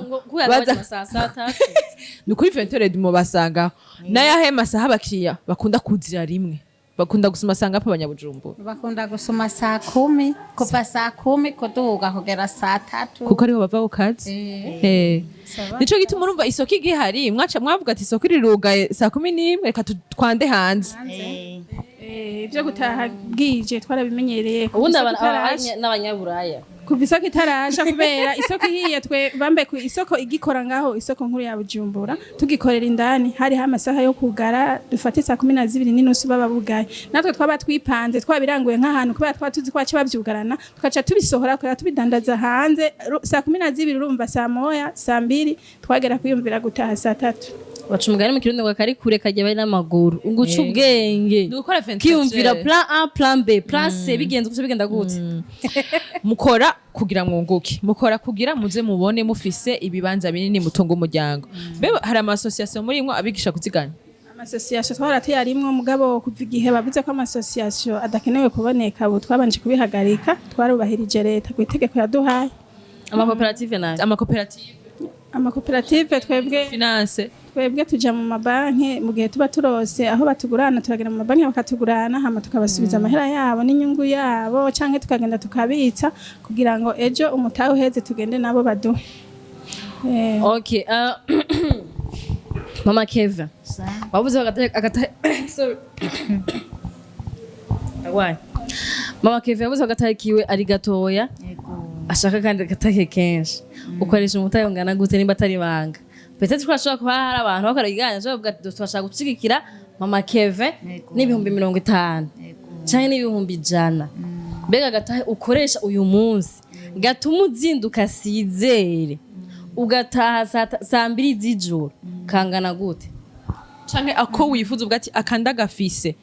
ni kuri 20h mu basangaho. N'ayahe masaha abakiriya bakunda kuzira rimwe, bakunda gusoma sanga pa abanyabujumbura? Bakunda gusoma 10:00, kuva 10:00 kuduga kugera 3:00. Kuko ariho bava ku kazi. Nico gituma urumva isoko igihari mwaca mwavuga ati isoko rirugaye 11:00, reka twande hanze. Ibyo gutaha bwije twarabimenyereye kuva Ubundi isoko itarasha. N'abanyaburaya. Kuva isoko itarasha, kubera isoko ihiye twe bambe ku isoko igikora ngaho, isoko nkuru ya Bujumbura, tugikorera indani, hariho amasaha yo kugara, dufate 12:30 baba bugaye. Natwe twaba twipanze, twabiranguye nk'ahantu, kubera twaba tuzi ko baca bavyugarana, tukaca tubisohora kubera tubidandaza hanze 12:00. Urumva 1:00, 2:00 twagera kwiyumvira gutaha 3:00. Baca umugani mu Kirundi ngo akari kure kajya bari n'amaguru, uguca ubwenge. Ni gukora 24 Kiyumvira heures. plan A, plan B, plan C, bigenze gutya, bigenda gute. Mukora kugira mwunguke, mukora kugira muze mubone mufise ibibanza binini, mutunga umuryango. Mbe hari ama association muri mwo abigisha kuziganya? Ama association twara tuyarimwo, mugabo kuva igihe bavuze ko ama association adakenewe kuboneka, ubu twabanje kubihagarika. Twarubahirije leta ku itegeko yaduhaye. Amakoperative nayo? Amakoperative. Amakoperative twebwe finance. Twebwe tuja mu mabanki. Mu gihe tuba turose aho batugurana, turagenda mu mabanki bakatugurana, hama tukabasubiza amahera yabo n'inyungu yabo, canke tukagenda tukabitsa kugira ngo ejo umutahe uheze tugende nabo baduhe. Okay, mama Kevin, wavuze agata, sorry. Agwaye. Mama Kevin yavuze ko agatari kiwe ari gatoya. Yego. Ashaka kandi agatake kenshi, ukoresha umutahe ungana gute, nimba atari ibanga? Peut-être ko hashobora kuba hari abantu bakora ikiganiro, bashobora kuvuga ati turashaka gushigikira mama Kevin n'50,000 canke n'100,000. Mbega agatahe ukoresha uyu munsi gatuma uzinduka sizere ugataha saa 2 z'ijoro kangana gute? Canke ako wifuza, uvuga ati akanda gafise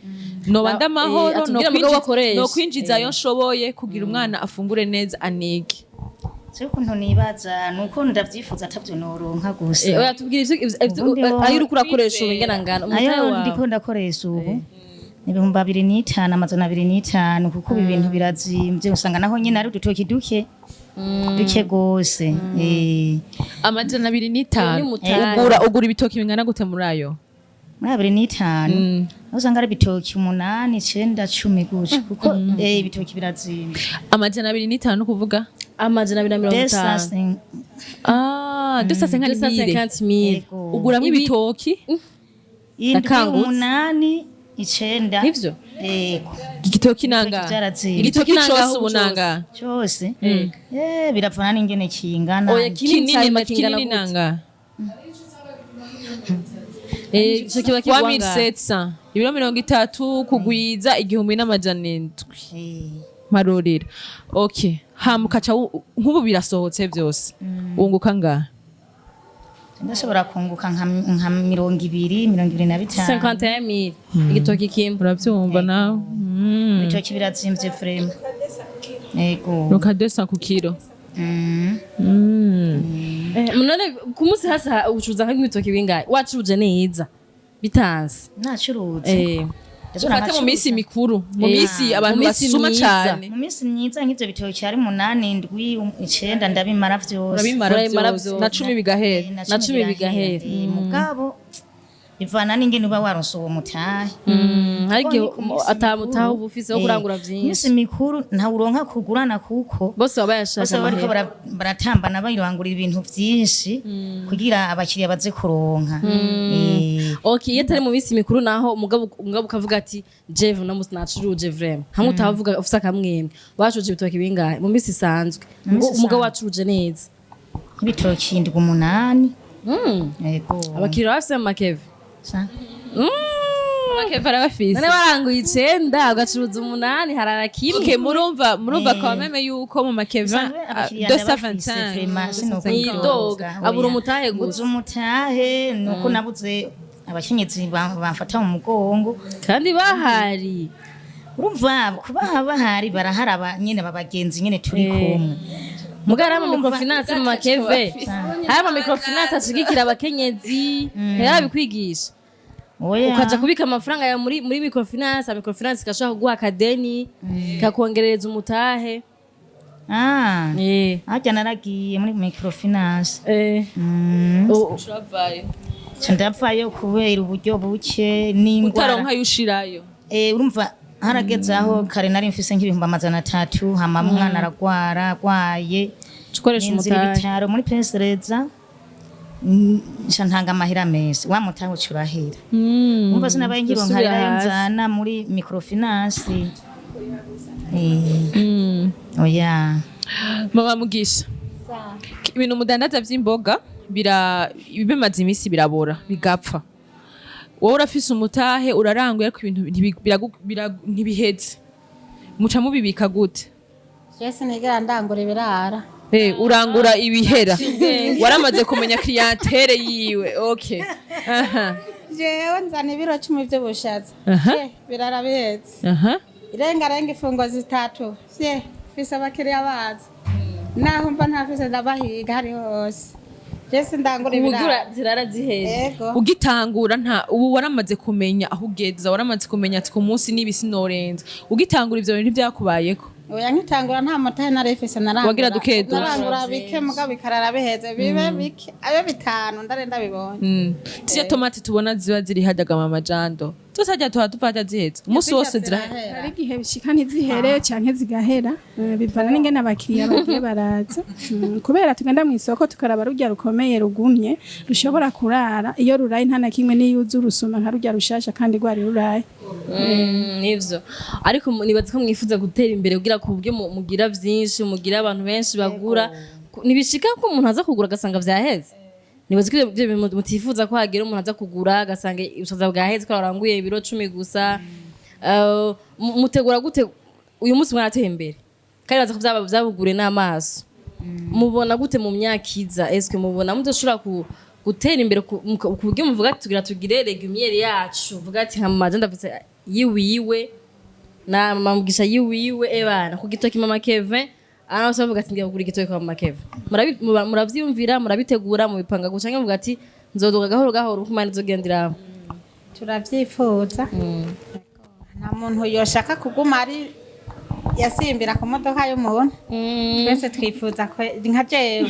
noba ndamahoro, atubwire mugabo akoresha. No kwinjiza ayo nshoboye kugira umwana afungure neza, anige. Je ukuntu nibaza nuko ndavyifuza, atavyo noronka gusa. Oya, tubwire Ubundi ayo uriko urakoresha ubu ingena ngana umutahe ayo wawe. Ndiko ndakoresha ubu ni 2005, 205, kuko ibi bintu birazimvye, usanga naho nyine ari udutoki duke duke gose. 205. Ni mutahe. Ugura ibitoki bingana gute muri ayo? Muri 25 aho usanga ari ibitoki 8, 9, 10 gutyo, kuko ibitoki birazimvye. 205 kuvuga? 250. Ah, 250 mille. 250 mille. Yego. Uguramwo ibitoki 7, Ndakangutse. 8, 9. Nivyo? Yego. Igitoki nanga Vyarazimvye. igitoki Igitoki cose nangahe ubu ubu? nanga Cyose biravana n'ingene kingana. Oya, kinini cyane kinini kingana kinini gute? Nanga Ico kiba kigwa ngahe? 3700, ibiro 30 kugwiza 1700. Marorera, okay, hama ukaca nk'ubu birasohotse byose, wunguka ngaha? Ndashobora kunguka nka 20, 25. 51 mille igitoki kimwe. Urabyumva nawe. Ibitoki birazimvye vraiment, yego. Ruka 200 ku kilo. None ku munsi hasi ucuruza nk'ibitoki bingahe wacuruje neza bitanze? Nacuruze. Ndashobora Ufate mu nkacuruza. minsi mikuru, mu minsi abantu mu minsi basuma myiza. cane. Mu minsi myiza nk'ivyo bitoki ari 8, 7, 9, ndabimara vyose. Urabimara Urabimara vyose vyose. na 10 bigahera. Na 10 bigahera. Mugabo bivana n'ingene uba waronse uwo mutahe. Hari igihe Kuko ni ku minsi atamutahe mikuru. uba ufise wo kurangura vyinshi. Iminsi mikuru ntawuronka kugurana kuko bose baba bayashaka bose baba bariko amahera. baratambana bayirangura ibintu vyinshi kugira abakiriya baze kuronka. Okay, iyo atari mu minsi mikuru naho, umugabo ukavuga ati jewe uno munsi nacuruje vraiment, hamwe utavuga ufise akamwemwe, wacuruje ibitoki bingahe mu minsi isanzwe? Mu minsi Umugabo isanzwe. wacuruje neza. Nk'ibitoki 7, 8. Yego. Abakiriya bafise mu makeve. Sa- Makeve arabafise. None waranguye 9 ugacuruza 8, harara kimwe. Okay, murumva quand même yuko mu makeva Bisanzwe abakiriya ndabafise 225. vraiment, sinokwidoga. Nidoga, abura umutahe gusa. Mbuze umutahe nuko nabuze abakenyezi bamfata mu mugongo. Kandi bahari. Urumva kuba bahari, barahari, aba nyene babagenzi nyene turi kumwe. Muga hari ama microfinance mu makeve, hari ama microfinance ashigikira abakenyezi, ntiyabikwigisha? Oya. Ukaja kubika amafaranga yawe muri microfinance, microfinance igashobora kuguha akadeni kakongerereza umutahe. Ah, harya naragiye muri microfinance. Ca ndavayo kubera uburyo buke n'ingwara. Utaronka yushirayo. Urumva harageze aho kare nari mfise nk'300,000, hama umwana aragwara, agwaye ukoresha ninzira umutahe. Ibitaro muri pesereza, nca ntanga amahera meza, wa mutahe uca urahera. Umva sinabaye nkironka Gusubira rero ayo hasi. nzana muri microfinance. Oya. Mama Mugisha, ibintu mudandaza vy'imboga bira bimaze iminsi birabora bigapfa. Wowe urafise umutahe, uraranguye, ariko ibintu ntibiheze, muca mubibika gute? Je sinigera ndangura ibirara. Urangura ibihera, waramaze kumenya clientèle yiwe, okay, aha. Jewe nzana ibiro 10 vy'ubushaza. Je, birara biheze. Irengarenga ifungo 3, je mfise abakiriya baza, naho mba ntafise ndabahiga hariho hose. Je sindangura Ubugura ibirara. zirara ziheze. Ego. Ugitangura nta ubu waramaze kumenya aho ugeza, waramaze kumenya ati ku munsi nibi sinorenza. Ugitangura ivyo bintu ntibyakubayeko? Oya, nkitangura nta mutahe nari mfise, narangura. Wagira duke duke. Narangura bike, mugabo bikarara biheze, bibe bike, abe 5 ndare ndabibonye. Ziriya tomate tubona ziba ziri hajyaga, mama Jando, Zose harya tuba tuva harya ziheze umunsi wose zirahera. Hari igihe bishika ntizihere canke zigahera, bivana n'ingene abakiriya bagiye baraza. Kubera tugenda mu isoko tukaraba rurya rukomeye rugumye rushobora kurara, iyo ruraye nta na kimwe, niyo uza urusuma nka rurya rushasha kandi rwari ruraye. Nivyo, ariko nibaza ko mwifuza gutera imbere kugira ku buryo mugira vyinshi, mugira abantu benshi bagura. Ntibishika ko umuntu aza kugura agasanga vyaheze? Nibaza ko ivyo bintu mutifuza ko hagira umuntu aza kugura agasanga ubushaza bwaheze ko waranguye ibiro 10 gusa. Mutegura gute? Uyu munsi mwarateye imbere kandi baza ko vyabugure n'amaso. Mubona gute mu myaka iza? Eske mubona muzoshobora gutera imbere ku buryo muvuga ati tugira tugire légumière yacu, uvuga ati nka mama je ndafise yiwiwe na mama Mugisha yiwiwe, ebana ku gitoki mama Kevin ana bose bavuga ati ngiye kugura igitoki kwa mama Kevin? Muravyiyumvira, murabitegura, mubipanga guca, canke muvuga ati nzoduga gahoro gahoro uko Imana izogenda iraba? Turavyifuza. Nta muntu yoshaka kuguma ari yasimbira ku modoka y'umuntu. Twese twifuza ko, nka jewe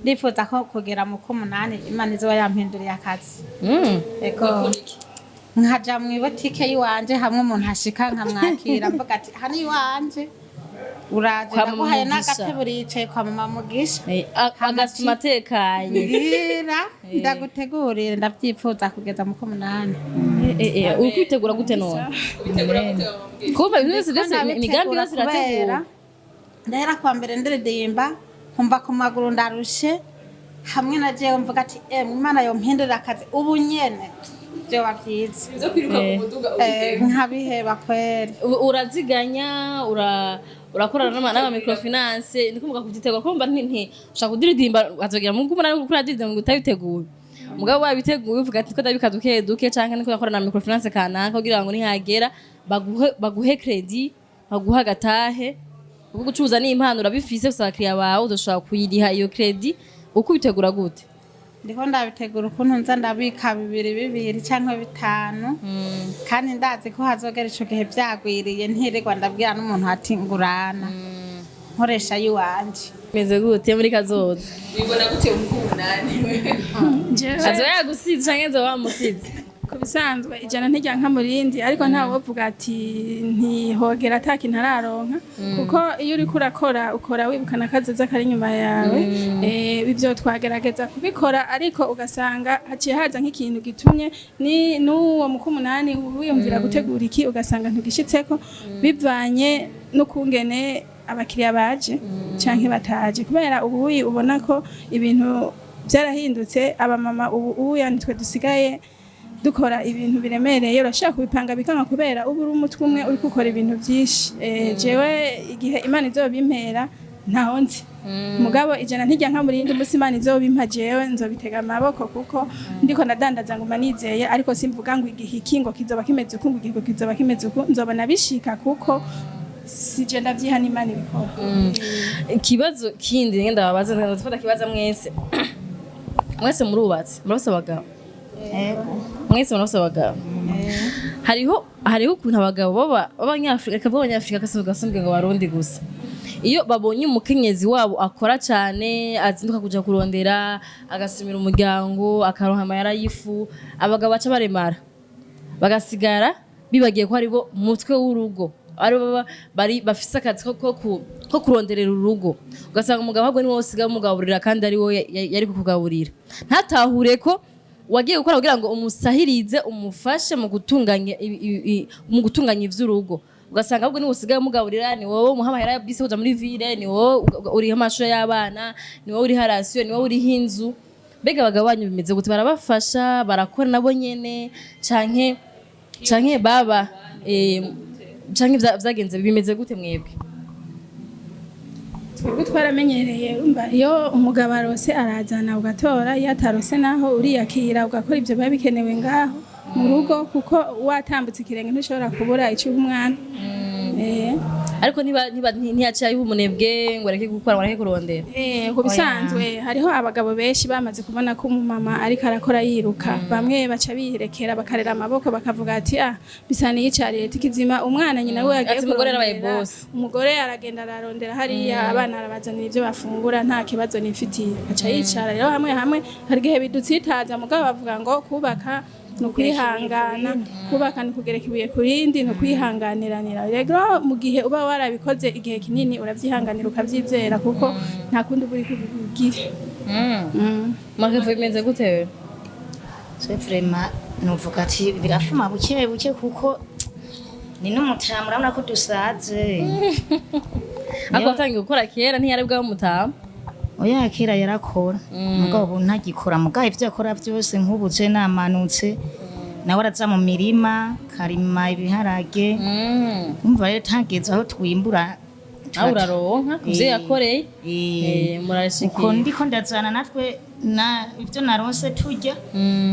ndifuza ko kugera mu k'umunani Imana izoba yampinduriye akazi. Ego, nkaja mu ibotike y'iwanje, hamwe umuntu ashika nkamwakira mvuga ati hano iwanje uraje, Kwa Mama ndaguhaye Mugisha. n'agatebe, uricaye kwa mama Mugisha. Agasuma atekanye. Mbwira ndagutegurire. Ndavyifuza kugeza mu k'umunani. Uri kwitegura gute none? Kumva ibintu byose byose, imigambi yose kubera irategura. Ndahera kwa mbere ndiridimba, nkumva ku maguru ndarushe, hamwe na jewe mvuga ati emwe Imana yompindurira akazi ubu nyene vyoba vyiza. Nkabiheba kweri. Uraziganya, urakorana n'ama microfinance, niko muga kubyitegura, kumva nti ushaka kudiridimba azogera mu gumana kuko uradiridimba ngo utabiteguye. Mugabo wabiteguye uvuga ati ko ndabika duke duke, canke niko ndakorana na microfinance kanaka kugira ngo nihagera baguhe credit, baguhe agatahe kuko gucuruza ni impano, urabifise gusa abakiriya bawe uzoshobora kuyiriha iyo credit. Uko ubitegura gute? Ndiko ndabitegura ukuntu nza ndabika bibiri bibiri canke bitanu, kandi ndazi ko hazogera ico gihe vyagwiriye, ntirirwa ndabwira n'umuntu ati ngurana, nkoresha yiwanje. Meze gute muri kazoza? Wibona gute mu k'umunani? Jewe Azoba yagusize canke azoba wamusize? Ku bisanzwe ijana ntirya nka murindi, ariko ntawe wovuga ati ntihogera ata kintu araronka, kuko iyo uriko urakora ukora wibukana akazoza kari inyuma yawe. Ibyo twagerageza kubikora, ariko ugasanga haciye haza nk'ikintu gitumye ni n'uwo mu k'umunani wiyumvira gutegura iki, ugasanga ntugishitseko bivanye n'ukungene abakiriya baje canke bataje, kubera ubuyi ubona ko ibintu byarahindutse. Abamama ubu uya nitwe dusigaye dukora ibintu biremereye. Urashaka kubipanga bikanga kubera uba uri umutwe umwe uri gukora ibintu byinshi. Jewe igihe Imana izobimpera ntaho nzi, mugabo ijana ntijya nka murindi. Umunsi Imana izobimpa jewe nzobitega amaboko, kuko ndiko ndadandaza nguma nizeye, ariko simvuga ngo igihe iki ngo kizoba kimeze uku, ngo igihe kizoba kimeze uku, nzobona bishika, kuko sije ndavyiha, n'Imana ibikora. Ikibazo kindi ngenda babaza, ndafata kibaza mwese. Mwese murubatse, murafise abagabo? Mwese murafise abagabo? Hariho ukuntu abagabo baba b'abanyafrika, reka mvuge abanyafrika, gasambwe ngo abarundi gusa, iyo babonye umukenyezi wabo akora cyane, azinduka kuja kurondera, agasumira umuryango, akaronka amahera y'ifu, abagabo baca baremara, bagasigara bibagiye ko aribo mutwe w'urugo, aribo bari bafise akazi ko kuronderera urugo. Ugasanga umugabo ahubwo niwe usigaye umugaburira kandi ari we yari kukugaburira. Ntatahure ko wagiye gukora kugira ngo umusahirize, umufashe mu gutunganya ivy'urugo. Ugasanga ahubwo niwe usigaye umugaburira, ni wowe umuha amahera ya bisi kuja muri ville, ni wowe uriha amashuri y'abana, ni wowe uriha ration, ni wowe uriha inzu. Mbega abagabo banyu bimeze gute? Barabafasha, barakora nabo nyene, canke baba canke vyagenze bimeze gute mwebwe? Twebwe twaramenyereye. Urumva iyo umugabo arose arazana ugatora, iyo atarose naho uriyakira ugakora ibyo biba bikenewe ngaho mu rugo, kuko watambutse ikirenge ntushobora kubura icyo uha umwana. Ariko ntiyaciye ayiha umunebwe ngo areke gukora, ngo areke kurondera? Ku bisanzwe hariho abagabo benshi bamaze kubona ko umumama ariko arakora yiruka, bamwe baca birekera bakarera amaboko, bakavuga ati ah, bisa n'iyicariye tikizima umwana nyina we yagiye Ati umugore yarabaye kurondera. boss. Umugore aragenda ararondera hariya, abana arabazanira ibyo bafungura, nta kibazo nifitiye, aca yicara. Rero hamwe hamwe hari igihe bidutsitaza, mugabo bavuga ngo kubaka Ni ukwihangana. Kubaka ni ukugereka ibuye ku rindi, ni ukwihanganiranira. Rero mu gihe uba warabikoze igihe kinini, urabyihanganira, ukabyizera, kuko nta kundi uba uri kubigire. Makefu, bimeze gute wewe? C'est vraiment, nuvuga ati birafuma buke buke, kuko ni n'umutamu, urabona ko dusaze. Ariko watangiye gukora kera, ntiyari bwawe umutamu. Oya, kera yarakora, mugabo ubu ntagikora. Mugabo ivyo akora byose, nk'ubu je namanutse, nawe araza mu mirima karima ibiharage. Umva rero, tageze aho twimbura. Nawe uraronka kuvyo yakoreye. Eh, Eh, murashikiye. Uko ndiko ndazana natwe na ivyo naronse turya,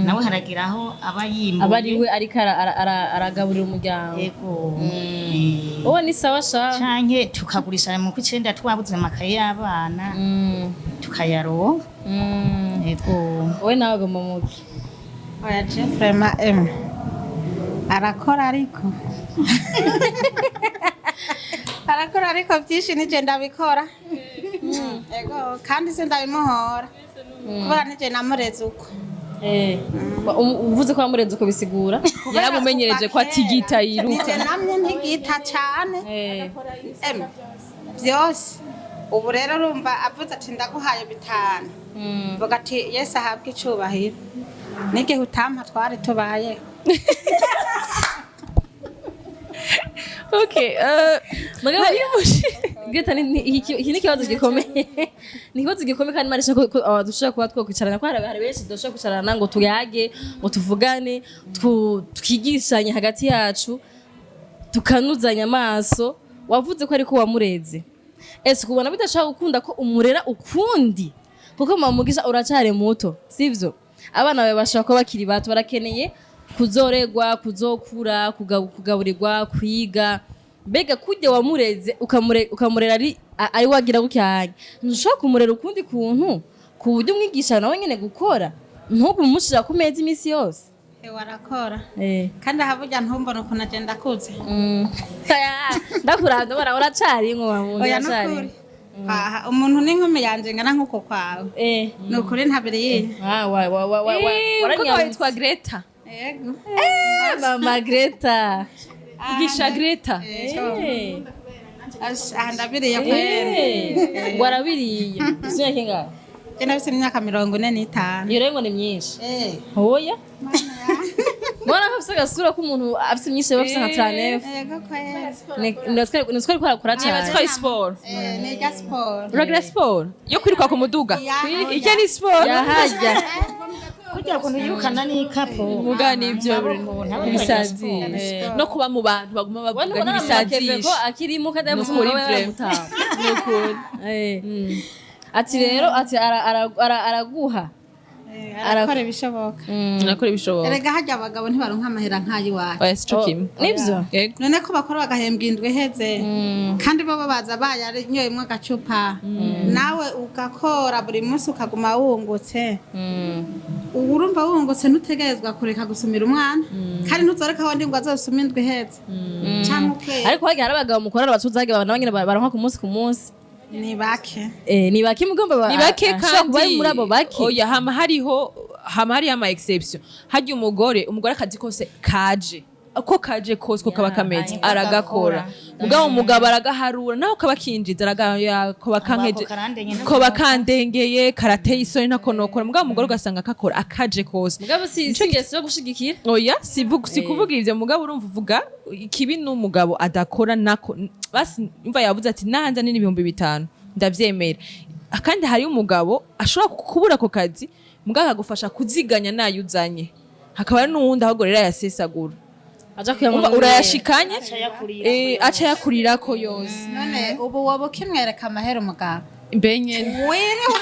nawe haragira aho aba yimbuye. Aba ari we ariko aragaburira umuryango. Yego. Eh, Wowe ni sawa sha. Canke tukagurisha mu kw'icenda, twabuze amakaye y'abana, tukayaronka. Yego. Wowe nawe goma muki? Oya, je vraiment arakora, ariko arakora, ariko byinshi nije ndabikora. Ego, kandi se ndabimuhora kubera nije namureze uko. Uvuze ko wamurenze uko, bisigura? Yaramumenyereje ko atigita, yiruka. Nije namye ntigita cane. Byose ubu rero urumva avuze ati ndaguhaye 5, vuga ati Yesu ahabwe icubahiro, n'igihe utampa twari tubayeho. Okay, Mugabo Greta, iki ni ikibazo gikomeye, ni ikibazo gikomeye, kandi Imana ishaka ko dushobora kuba twokwicarana, ko hari benshi tudashobora kwicarana ngo tuyage, ngo tuvugane, twigishanye hagati yacu, tukanuzanya amaso. Wavuze ko ariko wamureze, ese kubona bidashobora gukunda ko umurera ukundi? Kuko mama Mugisha, uracari muto, sivyo? Abana bawe bashobora kuba bakiri bato, barakeneye kuzoregwa, kuzokura, kugaburirwa, kwiga. Mbega kurya wamureze, ukamurera ari wagira gucyanya, ntushobora kumurera ukundi kuntu, ku buryo umwigisha nawe nyene gukora, ntugumushira ku meza iminsi yose? Ewe, arakora. Kandi aha burya ntumbona ukuntu agenda akuze. Ndakuranda, bara uracari nko mu Oya, nukuri aha umuntu n'inkumi yanje ngana nk'uko kwawe. Ni ukuri ntabiriye. Ah, wa wa wa wa wa Umukobwa witwa Greta. Yego. Mama Greta. Gisha Greta. Aha ndabiriye kwera. Warabiriye isi kingahe? Je nafise imyaka 45. Iyo rero ngo ni myinshi. Eh. Oya, mbona ko afise agasura k'umuntu afise myinshi, aba afise nka 39. Yego kwera. Nitwe ariko arakora cyane. Twaye siporo. Eh, ni irya siporo. Uragira siporo yo kwiruka ku muduga? Ijya ni siporo. Yahajya. Kurya kuntu yirukana n'ikapo. Muga nivyo Ibisazi. ibisazi no kuba mu bantu baguma bavuga ubona Makeve ko ntibisazisha. akirimo kandi yavuze Nukuri umugabo we vraiment. yaramutaha. Nukuri. Ati rero ati araguha. Eh, arakora ibishoboka. Nakora ibishoboka. Erega harya abagabo ntibaronka amahera nk'ay'iwacu. Oya, sico kimwe. Nibyo. Yego. None ko bakora bagahembwa indwi iheze, kandi bo baza bayanyoyemwo agacupa, nawe ugakora buri munsi ukaguma wungutse. Ubu urumva wungutse, ntutegerezwa kureka gusumira umwana, kandi ntuzoreka wundi ngo azosuma indwi iheze canke ukwezi. Ariko hagiye hari abagabo mukorana batuzaga, abantu nyine baronka ku munsi ku munsi. Ni bake. Eh, ni bake mugomba Ni bake. Ashobora kuba ari Kandi muri abo bake. Oya, hama hariho ama exception. Harya umugore akazi kose kaje, uko kaje kose, ko kaba kameze, aragakora. Mugabo umugabo aragaharura, naho kaba kinjiza aragaya, koba kankeje, Ako karandenge. Koba kandengeye, karateye isoni, ntako nokora. Mugabo umugore ugasanga kakora akaje kose. Mugabo si ingeso yo gushigikira. Oya, si kuvuga ivyo, mugabo urumva uvuga ikibi n'umugabo adakora nako. Basi umva, yavuze ati nahanze ni 5000 ndavyemera. Kandi hari umugabo ashobora kubura ako kazi, mugabo akagufasha kuziganya nayo uzanye. Hakaba n'uwundi ahubwo rero ayasesagura. Aja kuyanywa. Umva, urayashikanye, Aca yakurira. aca yakurirako yose. None ubu woba ukimwereka amahera umugabo? Mbe nyene. Wiriwe.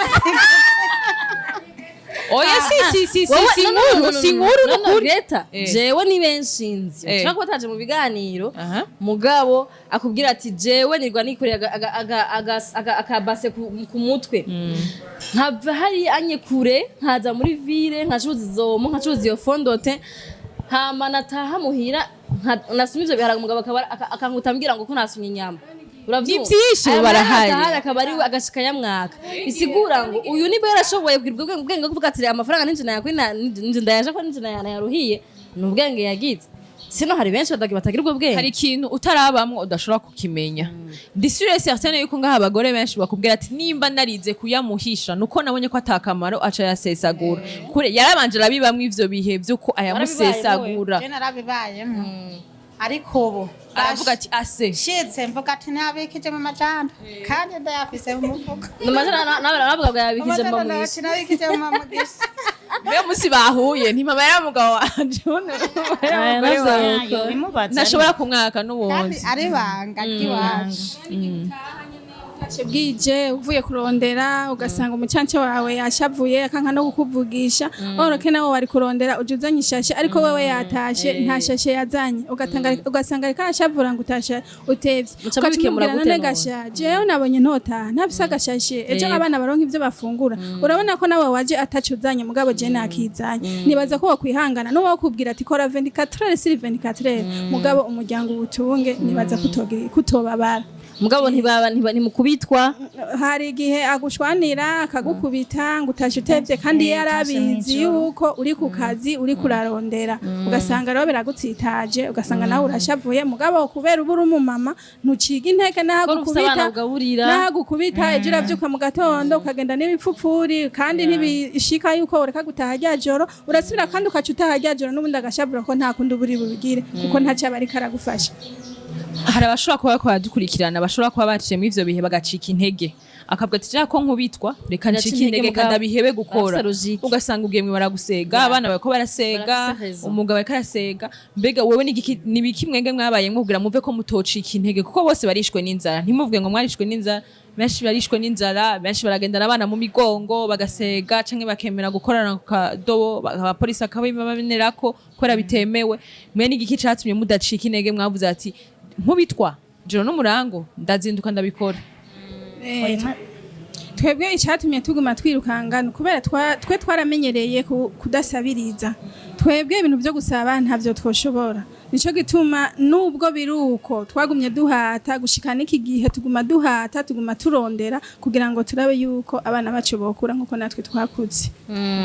Oya, si Wowe- si no, no, no, nkuru, no, si no, nkuru. no, no, Nukuri. Greta, jewe ni benshi nzi ushobora kuba ataje mu biganiro, mugabo akubwira ati jewe nirwa nikoreye akabase ku mutwe, nkava hari anye kure, nkaza muri ville, nkacuruza izomo, nkacuruza iyo fondote, hama nataha muhira, nasuma ivyo biharage, umugabo akaba akankuta ambwira ngo ko nasumye inyama. Uravyumva? Ni vyinshi, Aya mahera barahari. atahari akaba ari we agashika yamwaka. Bisigura ngo uyu niba yarashoboye kugira ubwo bwenge bwo kuvuga ati amafaranga ninje nayakwina, ninje ndayaje ko ninje nayaruhiye, ni ubwenge yagize. Sino hari benshi batagira ubwo bwenge. Hari ikintu utarabamwo udashobora kukimenya. Ndi sûre certaine yuko ngaha abagore benshi bakubwira ati nimba narize kuyamuhisha nuko nabonye ko atakamaro, aca yasesagura. Kure yarabanje arabibamwo ivyo bihe vy'uko ayamusesagura. Je narabibayemo, ariko ubu Aravuga ati ase shitse mvuga ati nabikije mu majana kandi ndayafise mu mufuko. Namajana nawe aravuga ngo yabikije Amajana mbamugisha. nabikije mu mamugisha. Mbega musi bahuye ntimama yari umugabo wanje, Aya, umugore navyo. wanje. Bimubaza. Ntashobora kumwaka Kandi n'ubundi. ari ibanga ry'iwacu. Utashe bwije uvuye kurondera, ugasanga umucanco wawe yashavuye akanka no kukuvugisha. Oroke nawe wari kurondera uje uzanye ishashe, ariko wewe yatashe nta shashe yazanye, ugatanga ugasanga ariko arashavura ngo utashe utevye. Muca mubikemura Ukaca umubwira, gute none none? gasha jewe nabonye ntotaha ntafise agashashe, ejo abana baronka ivyo bafungura. Urabona ko nawe waje ataco uzanye, mugabo je nakizanye. Nibaza ko wokwihangana n'uwo kubwira ati kora 24 heures sur 24 heures, mugabo umuryango uwutunge, nibaza kutobabara. Mugabo ntibaba ntimukubitwa? Hari igihe agushwanira akagukubita ngo utashe utevye, kandi Eh, yarabizi utashe mw'ijoro. yuko uri ku kazi uri kurarondera, ugasanga rero biragutsitaje, ugasanga nawe urashavuye. Mugabo kubera uba uri umumama ntuciga intege n'aho Ko ufise abana agukubita ugaburira. n'aho agukubita, ejo uravyuka mu gatondo ukagenda n'ibipfupfuri, kandi ntibishika yuko ureka gutaha rya joro, urasubira kandi ukaca utaha rya joro, n'ubundi agashavura ko nta kundi uba uri bubigire kuko ntaco aba ariko aragufasha. Hari abashobora kuba bariko baradukurikirana, bashobora kuba baciye muri ivyo bihe bagacika intege, akavuga ati ko nkubitwa reka Biraca ncike intege, intege mugabo. kandi abihebe gukora. Barafise logique. Ugasanga ugiye mwe baragusega, abana bariko barasega, Barafise raison. umugabo ariko arasega. Mbega wewe n'igiki, nibiki mwenge mwabayemwo kugira muve ko mutocika intege? Kuko bose barishwe n'inzara, ntimuvuge ngo mwarishwe n'inzara. Benshi barishwe n'inzara, benshi baragendana abana mu migongo bagasega canke bakemera gukorana ku kadobo, abapolisi akabibamerako kubera bitemewe. Mwe n'igiki catumye mudacika intege, mwavuze ati nkubitwa joro n'umurango ndazinduka ndabikora? Twebwe icyatumye tuguma twirukanga ni ukubera twe twaramenyereye kudasabiriza. Twebwe ibintu byo gusaba ntabyo twoshobora. Nico gituma nubwo biri uko twagumye duhata gushika n'iki gihe, tuguma duhata, tuguma turondera kugira ngo turabe yuko abana bacu bokura nkuko natwe twakuze.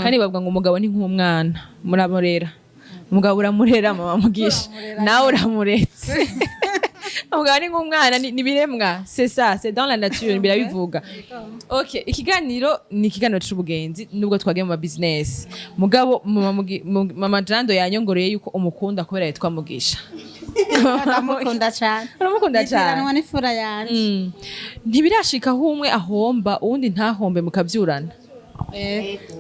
Kandi bavuga ngo umugabo ni nk'umwana, muramurera. Umugabo uramurera, mama Mugisha, nawe uramuretse. Umugabo ni nk'umwana, ni biremwa, c'est ça, c'est dans la nature, birabivuga. Okay, ikiganiro ni ikiganiro c'ubugenzi nubwo twagiye mu ma business. Mugabo mama Jando yanyongoreye yuko umukunda kubera yitwa Mugisha. Ndamukunda cyane. Uramukunda cyane. Nitiranwa n'ifura yanjye. Ntibirashika aho umwe ahomba uwundi ntahombe mukavyurana?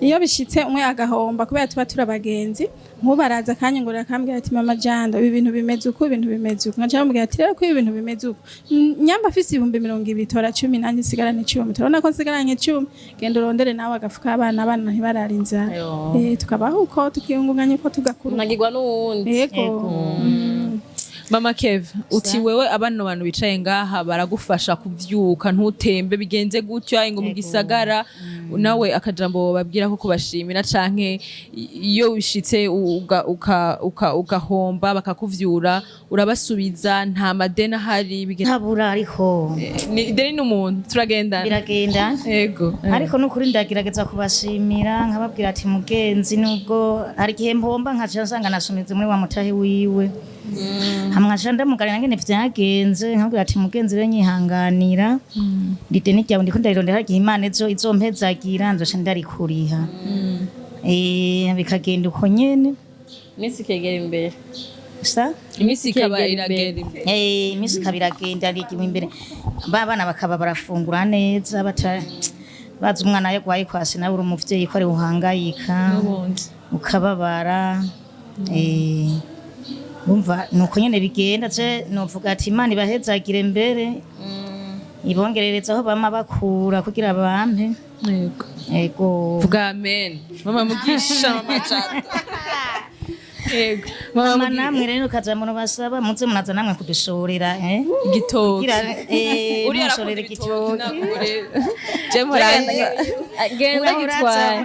Iyo bishitse umwe agahomba, kubera tuba turi abagenzi, nk'ubu araza akanyongorera akambwira ati mama Jando, ibi bintu bimeze uku, ibintu bimeze uku. Nkaca bamubwira ati rero ko ibi bintu bimeze uku, nyamba afise 20,000, tora 10 nanjye nsigarane 10, turabona ko nsigaranye 10, genda urondere nawe agafuka abana, abana ntibarara inzara. Tukabaho uko, tukiyungunganya uko, tugakura. Unagirwa n'uwundi. Yego. Mama Kev, uti wewe abano bantu bicaye ngaha baragufasha kuvyuka ntutembe, bigenze gutyo ngo mu gisagara nawe akajambo babwira ko kubashimira, canke iyo bishitse ugahomba bakakuvyura, urabasubiza, nta madeni ahari Ntabura ariko. Ni ideni n'umuntu turagendana. Biragenda. Yego. Ariko nukuri ndagerageza kubashimira, nkababwira ati mugenzi, nubwo hari igihe mpomba nkaca nsanga nasumize muri wa mutahe wiwe, hamwe nkaca ndamuganira ngene vyagenze, nkabwira ati mugenzi rero nyihanganira, ideni ryawe ndiko ndarirondera, hari igihe Imana ejo izompezagira nzoca ndarikuriha. Bikagenda uko nyene. Iminsi ikegera imbere. Sa? Iminsi ikaba Ikegera imbere. iragera imbere. Iminsi ikaba iragenda rigiwe imbere, ba bana bakaba barafungura neza, bata bazi umwana yarwaye kwasi, nawe uri umuvyeyi ko ari uhangayika. N'ubundi. Ukababara. Umva nuko nyene bigenda. Je novuga ati Imana ibahezagire mbere ibongerereza aho bama bakura kugira bampe. Yego. Ego. Vuga amen, mama Mugisha, mama Jando. Yego mama. Mama. Mugisha. Namwe rero kaza muno basaba muze munaza namwe kudushorera, eh. Igitoki. Kugira Uriya arakunda mushorera ibitoki. igitoki. Nagure je muranza. Genda gitwaye.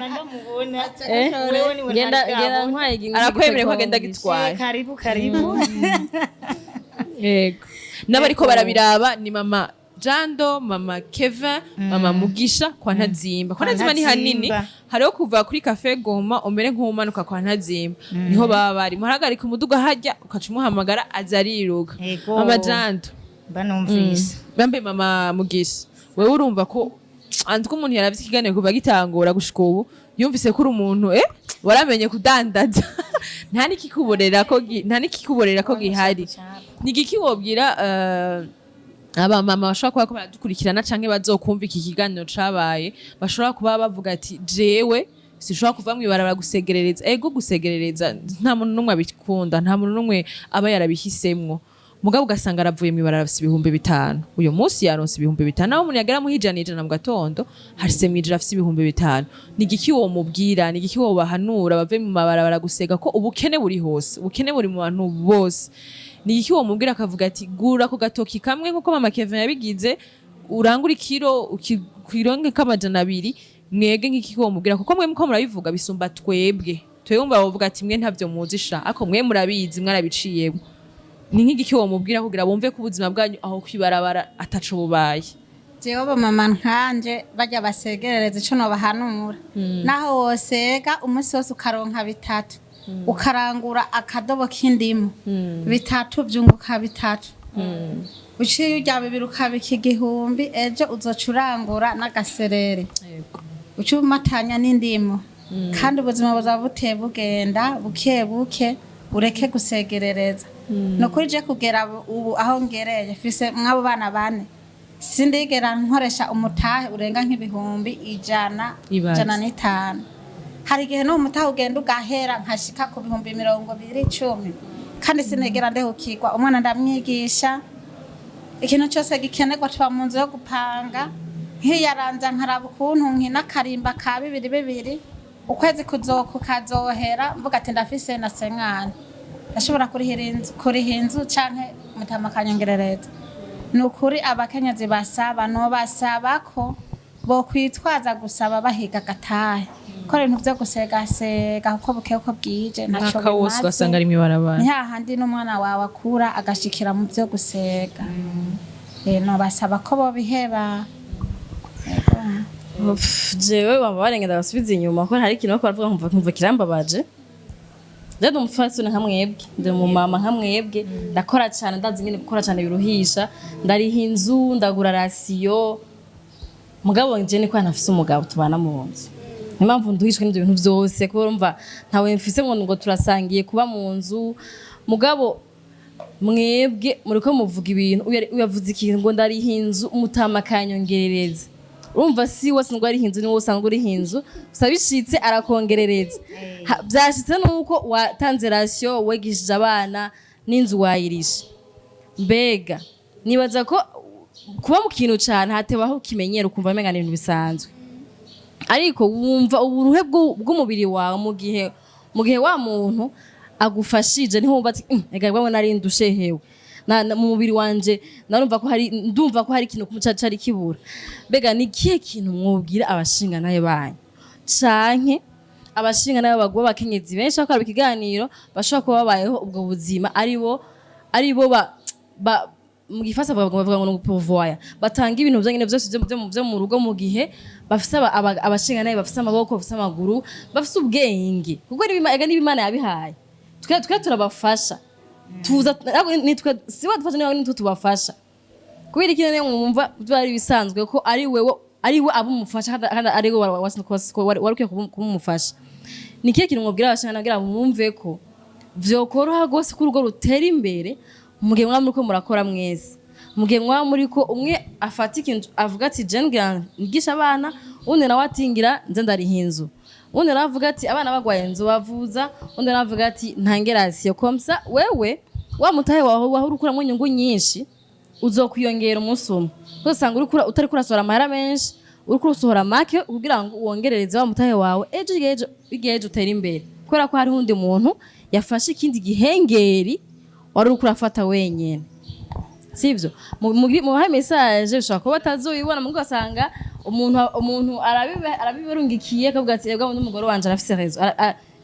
Genda, genda ntwaye Arakwemereye ko igitoki. agenda gitwaye. Karibu, karibu. Yego, n'abariko barabiraba ni mama. Jando, mama Kevin, mama Mugisha kwa Ntazimba. Kwa Ntazimba ni hanini. Ntazimba. Hariho kuva kuri Cafe Goma umere nk'umanuka kwa Ntazimba, niho baba bari. Muhagarika umuduga hajya, ukaca umuhamagara aza ariruka. Ego. Mama Jando, Mba numvise. bambe mama Mugisha, wewe urumva ko andiko umuntu yaravye ikiganiro kuva gitangura gushika ubu, yumvise ko uri umuntu waramenye kudandaza, nta n'ikikuborera ko gihari. Ni igiki wobwira abamama bashobora kuba bariko baradukurikirana canke bazokumva iki kiganiro cabaye, bashobora kuba bavuga ati: "Jewe sinshobora kuva mw'ibarabara gusegerereza"? Ego, gusegerereza nta muntu n'umwe abikunda, nta muntu n'umwe aba yarabihisemwo, mugabo ugasanga aravuye mw'ibarabara afise 5000. Uyu munsi yaronse 5000, naho umuntu yagera muhijana ijana mu gatondo, hashitse mw'ijoro afise 5000. Ni igiki womubwira? Ni igiki wobahanura bave mu mabarabara gusega, ko ubukene buri hose, ubukene buri mu bantu bose? Ni igiki womubwira akavuga ati: "Gura ku gatoki kamwe nkuko mama Kevin yabigize, urangura ikiro ukironke k'200"? Mwege nk'iki womubwira? Kuko mwe muko murabivuga bisumba twebwe. Twebwe mba bavuga ati: "Mwe ntavyo muzi sha", ariko mwe murabizi, mwarabiciyemo. Ni nk'igiki womubwira kugira bumve ko ubuzima bwanyu aho kwibarabara ataco bubaye? Jewe mama nkanje bajya basegerereza, ico nobahanura, naho wosega umunsi wose ukaronka bitatu, ukarangura akadobo k'indimu, bitatu vyunguka bitatu, uciye urya bibiri ukabika 1000, ejo uzoca urangura n'agaserere, uca umatanya n'indimu, kandi ubuzima buzaba buteye bugenda buke buke. Ureke gusegerereza. Ni ukuri, je kugera ubu aho ngereye, mfise mw'abo bana bane, sindigera nkoresha umutahe urenga nk'ibihumbi 100, Ibaze. 105. Hari igihe n'uwo mutahe ugenda ugahera, nkashika ku 20,000, 10, kandi sinigera ndehukirwa. Umwana ndamwigisha, ikintu cyose gikenerwa, tuba mu nzu yo gupanga, nkiyaranza nkaraba ukuntu nkina akarimba ka bibiri bibiri, ukwezi kuzoku kazohera mvuga ati ndafise na senkani, ndashobora kurihira inzu, kuriha inzu canke mutama akanyongerereza. Ni ukuri, abakenyezi basaba, nobasaba ko bokwitwaza gusaba bahiga agatahe, ko ibintu vyo gusegasega kuko bukeye uko bwije ntaco Umwaka wose bimaze. ugasanga ari mw'ibarabara. Ni hahandi n'umwana wawe akura agashikira mu vyo gusega. Nobasaba ko bobiheba. Yego. Uf, jewe bamba barengera basubiza inyuma ko hari ikintu bariko baravuga nkumva kirambabaje. Rero ndi umupfasoni nka mwebwe, ndi umumama nka mwebwe, ndakora cyane, ndazi nyine gukora cyane biruhisha, ndariha inzu, ndagura ration, mugabo nje niko ntafise umugabo tubana mu nzu. Niyo mpamvu nduhishwe n'ibyo bintu byose, kuko urumva ntawe mfise ngo turasangiye kuba mu nzu. Mugabo mwebwe muriko muvuga ibintu, uyavuze ikintu ngo ndariha inzu, umutama akanyongerereza. Urumva si wose ngo ariha inzu, ni wowe usanzwe uriha inzu gusa, bishitse arakongerereza. Vyashitse nuko watanze ration, wigishije abana, n'inzu wayirishe. Mbega nibaza ko kuba mu kintu cane hatebaho ukimenyera, ukumva umenga ni ibintu bisanzwe, ariko wumva uburuhe bw'umubiri wawe mu gihe wa muntu agufashije, niho wumva ati: "Ega bwo nari ndushehewe mu mubiri wanje, narumva ko hari, ndumva ko hari ikintu kumuca cari kibura." Mbega ni kihe kintu mwobwira abashinga naye banyu canke abashinga nayo baguha abakenyezi benshi bakora ikiganiro, bashobora kuba babayeho ubwo buzima, aribo ba mu gifaransa bavuga ngo ni ugupovoya, batanga ibintu vyonyene vyose vyo mu rugo, mu gihe bafise abashinga nayo bafise amaboko, bafise amaguru, bafise ubwenge, kuko ega niba Imana yabihaye, twe turabafasha, tuza ntabwo nitwe si badufasha, niba nitwe tubafasha. Kubera iki none mwumva byari bisanzwe ko ari wewe, ari we abumufasha, kandi ari we wari ukwiye kumumufasha? Ni ikihe kintu mwobwira abashinga kugira ngo mwumve ko vyokoroha rwose ko urugo rutera imbere mu gihe mwaba muriko murakora mwese, mu gihe mwaba muriko umwe afata ikintu avuga ati: "Je ngira nigisha abana", uwundi nawe ati: "Ngira nze ndariha inzu", uwundi nawe avuga ati: "Abana bagwaye inzu bavuza", uwundi nawe avuga ati: "Ntange ration", comme ça wewe wa mutahe wawe wahora ukuramwo inyungu nyinshi uzokwiyongera umunsi umwe. Uzosanga utariko urasohora amahera menshi, uriko urasohora make kugira ngo wongerereze wa mutahe wawe, ejo igihe ejo utere imbere, kubera ko hariho undi muntu yafashe ikindi gihengeri wari uriko urafata wenyene. Sivyo? Mubahe message, ushobora kuba batazoyibona, mugo ugasanga umuntu arabibarungikiye, akavuga ati: "Ebwa n'umugore wanje arafise raison,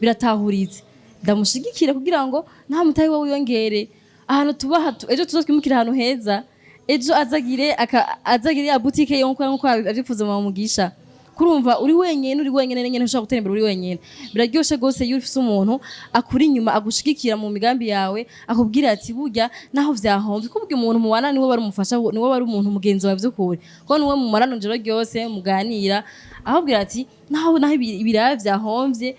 biratahuritse, ndamushigikire kugira ngo nta mutahe wawe wiyongere ahantu tuba ejo tuzotwimukira ahantu heza." Ejo azagire ya boutique yo nkuko abyifuza mama Mugisha. Kurumva uri wenyene, uri wenyene nyene, ntushobora gutera imbere uri wenyene. Biraryoshe gose iyo ufise umuntu akuri inyuma, agushigikira mu migambi yawe, akubwira ati burya naho vyahomvye, kubwira umuntu mubana niwe bari umufasha, niwe bari umuntu mugenzi wawe vy'ukuri, ko niwe mumarana ijoro ryose muganira, ahubwira ati naho ibiraya vyahomvye,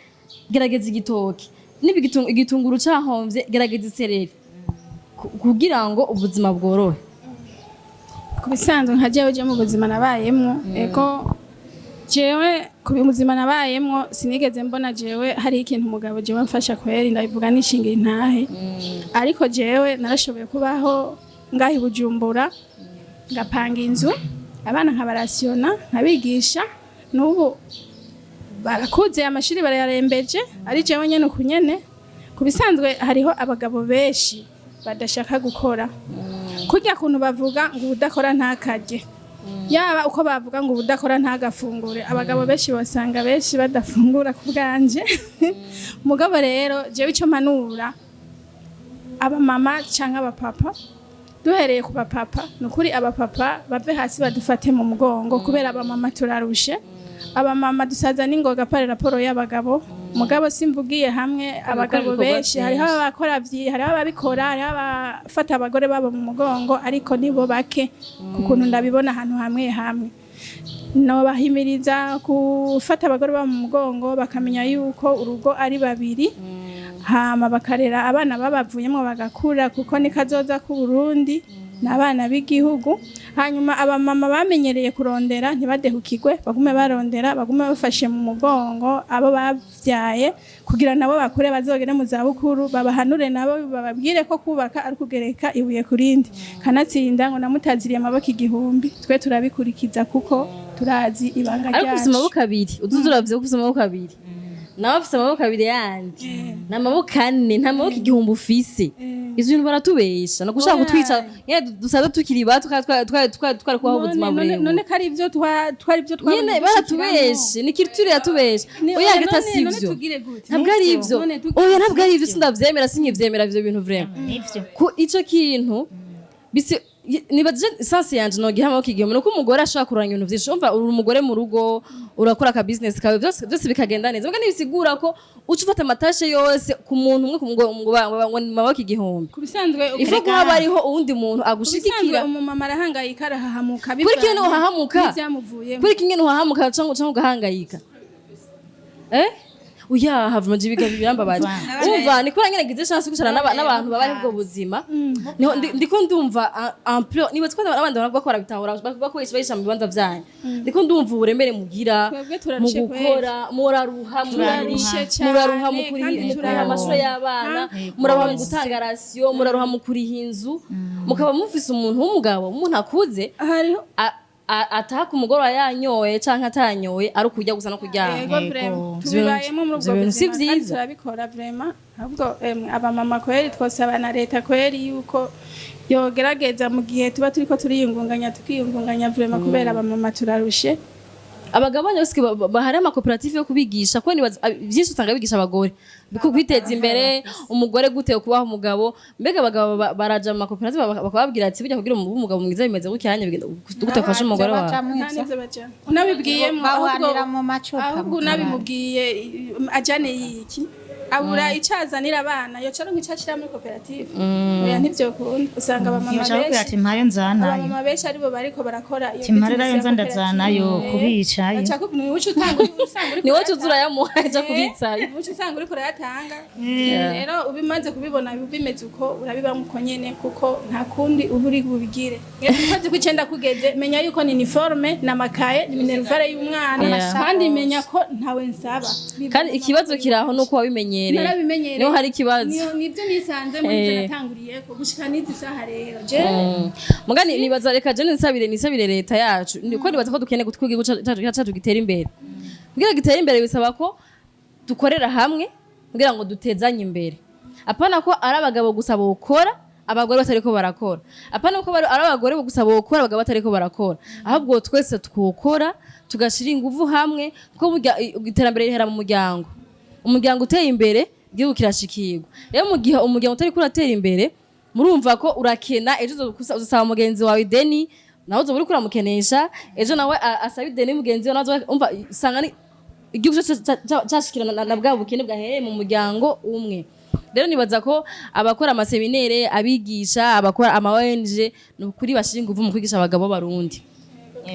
gerageza igitoki, niba igitunguru cahomvye, gerageza isereri, kugira ngo ubuzima bworohe. Ku bisanzwe nka jewe je mu buzima nabayemwo, ego, jewe ku buzima nabayemwo sinigeze mbona jewe hari ikintu umugabo jewe amfasha kweri, ndabivuga nishingira intahe. Ariko jewe narashoboye kubaho ngaha i Bujumbura, ngapanga inzu, abana nkabarasiyona, nkabigisha, n'ubu barakuze, amashuri barayarembeje, ari jewe nyene uku nyene. Ku bisanzwe hariho abagabo benshi badashaka gukora. Kurya kuntu bavuga ngo udakora ntakarye, yaba uko bavuga ngo udakora ntagafungure, abagabo benshi basanga benshi badafungura ku bwanje. Mugabo rero jewe icyo mpanura abamama canke abapapa, duhereye ku bapapa, ni ukuri abapapa bave hasi badufate mu mugongo, kubera abamama turarushe, abamama dusaza n'ingoga pare raporo y'abagabo. Mugabo simvugiye hamwe abagabo ibikorwa benshi, hariho vyinshi. abakora hariho ababikora, hariho abafata abagore babo mu mugongo, ariko nibo bake ku kuntu ndabibona ahantu hamwe hamwe. Nobahimiriza gufata abagore babo mu mugongo, bakamenya yuko urugo ari babiri, hama bakarera abana babavuyemo bagakura, kuko ni kazoza k'u Burundi, ni abana b'igihugu. Hanyuma abamama bamenyereye kurondera ntibadehukirwe, bagume barondera, bagume bafashe mu mugongo abo bavyaye, kugira nabo bakure bazogere mu zabukuru babahanure, nabo bababwire ko kubaka ari kugereka ibuye ku rindi. Kanatsinda ngo namutaziriye amaboko igihumbi, twe turabikurikiza kuko turazi ibanga Ariko ufise ryacu. amaboko abiri, utuzi uravye ko ufise amaboko abiri, nawe afise amaboko abiri yandi, ni amaboko ane, nta maboko igihumbi ufise. Ivyo bintu baratubesha no gushaka Oya. kutwica nyene dusaza tukiri bato, twari kubaho ubuzima None burebure. ko ari ibyo twari ibyo Nyene baratubeshe, ni culture yatubeshe. Oya geta, sivyo, ntabwo ari ivyo. Oya, ntabwo ari ivyo, sindavyemera, sinkivyemera ivyo bintu vraiment. Nivyo. Ku ico kintu bisi niba je sens yanje nogiha amaboko igihumbi, nuko umugore ashobora kuranga ibintu vyinshi. Umva, uri umugore mu rugo, urakora aka business kawe, byose byose bikagenda neza, mbwa ntibisigura ko uca ufata ama tâches yose ku muntu umwe, ku ngo ni maboko igihumbi. Ku bisanzwe Ifu ko haba hariho uwundi muntu ku bisanzwe agushigikira. Umumama arahangayika, arahahamuka. Kuri kimwe uhahamuka. N'ibyamuvuyemo. Kuri kimwe ntuhahamuka canke ugahangayika, uya hava mu biga birambabaje. Umva, ni kubera nyene ngize chance kwicara n'abantu babaye ubwo buzima, niho ndiko ndumva ampleur. Niba twa abandi baravuga ko barabitahura, bakoresha bayisha mu bibanza vyanyu, ndiko ndumva uburemere mugira Twebwe mu turarushe. gukora, muraruha. Turarushe cyane, Muraruha mu kandi kuriha, mu kuriha turaruha. amashuri y'abana, muraruha mu gutanga ration, muraruha mu kuriha inzu, mukaba mufise umuntu w'umugabo, umuntu akuze Hariho ataha ku mugoroba yanyoye canke atanyoye, ari ukurya gusa no kuryama. Yego, Yego. vraiment tubibayemo muri ubwo Ivyo bintu si buzima kandi vyiza. turabikora vraiment. Ahubwo abamama kweri twosaba na leta kweri yuko yogerageza mu gihe tuba turiko turiyungunganya, tukiyungunganya vraiment, kubera abamama turarushe. Abagabo bose bahari amakoperative yo kubigisha, kuko byinshi usanga bigisha abagore ko kwiteza imbere, umugore gute kubaha umugabo. Mbega abagabo baraja mu makoperative bakababwira ati burya kugira umugabo mwiza bimeze gutya, hanya bigenda gute, ufashe umugore wawe? Nta n'ivyo bajamwo unabibwiyemo. Bawanira mu macupa Ahubwo mu kabari. unabimubwiye ajane yiki, abura icyo azanira abana, yoca aronka icyo ashira muri koperative. Oya, ntivyokunda. Usanga abamama Yoca akubwira benshi ati mpayo nzanayo. Abamama benshi aribo bariko barakora iyo Ati mparerayo business ya nza ndazanayo, koperative. kubicayo. Baca ni uca utanga, usanga uriko Ni wowe urayatanga. uza urayamuha aja kubitsayo. Uca usanga uriko urayatanga. Rero ubimaze kubibona bimeze uko, urabibamo uko nyene, kuko nta kundi uba uri bubigire. Iyo ukwezi kw'icenda kugeze, menya yuko ni uniforme n'amakaye, ni minerval y'umwana, kandi menya ko ntawe nsaba. Kandi ikibazo kiri aho nuko wabimenyereye. Narabimenyereye. Niho hari ikibazo. Nibyo nisanze muri byo natanguriyeko gushika n'izi saha rero je. Mugani nibaza, reka je nisabire leta yacu, niko nibaza ko dukeneye gutwiga igihugu cacu gitera imbere. Kugira gitere imbere bisaba ko dukorera hamwe kugira ngo dutezanye imbere, apana ko ari abagabo gusa bokora, abagore batariko barakora, apana ko ari abagore gusa bokora, abagabo batariko barakora, ahubwo twese twokora tugashira inguvu hamwe, kuko burya iterambere rihera mu muryango. Umuryango uteye imbere, igihugu kirashikirwa. Rero mu gihe umuryango utariko uratera imbere Murumva ko urakena, ejo uzosaba mugenzi wawe ideni, nawe uzoba uriko uramukenesha, ejo nawe asaba ideni mugenzi we, nawe umva usanga ni igihugu cose cashikirana na bwa bukene bwahereye mu muryango umwe. Rero nibaza ko abakora ama séminaires, abigisha, abakora ama ONG, ni ukuri bashira inguvu mu kwigisha abagabo b'Abarundi,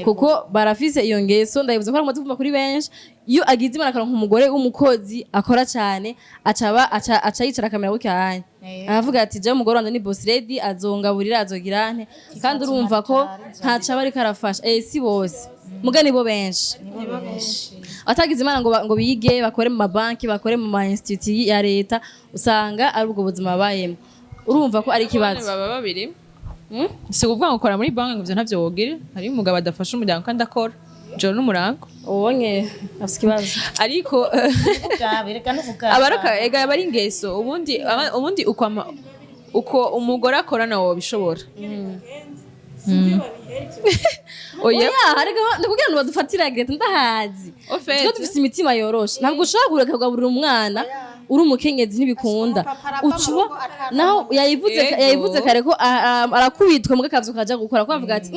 kuko barafise iyo ngeso. Ndabivuze ko ari kumva kuri benshi, iyo agize Imana akaronka umugore w'umukozi akora cyane, acaba aca yicara akamera gutya hanya, aravuga ati: "Jewe umugore wanje ni boss lady, azongaburira, azogira nte." Kandi urumva ko ntaco aba ariko arafasha. Si bose, mugani bo benshi atagize Imana ngo bige, bakore mu mabanki, bakore mu ma institut ya leta, usanga ari ubwo buzima babayemo. Urumva ko ari ikibazo. Baba babiri, si ukuvuga ngo ukora muri banki ngo ivyo ntavyo wogira. Hari umugabo adafasha umuryango kandi akora joro n'umurango. Ubonye afise ikibazo. Ariko abaroka ega aba ari ingeso. Ubundi ubundi uko uko umugore akora nawe wobishobora. Oya. Oya, ariko ndakubwira ngo badufatira Greta, ndahazi. Au fait. Twe dufise imitima yoroshe, ntabwo ushobora kureka kugaburira umwana uri umukenyezi, ntibikunda. Papa arava mu Ucuba rugo naho yayivuze. Yego. Yayivuze kare ko arakubitwa muga akavyuka kaja gukora, ko avuga ati: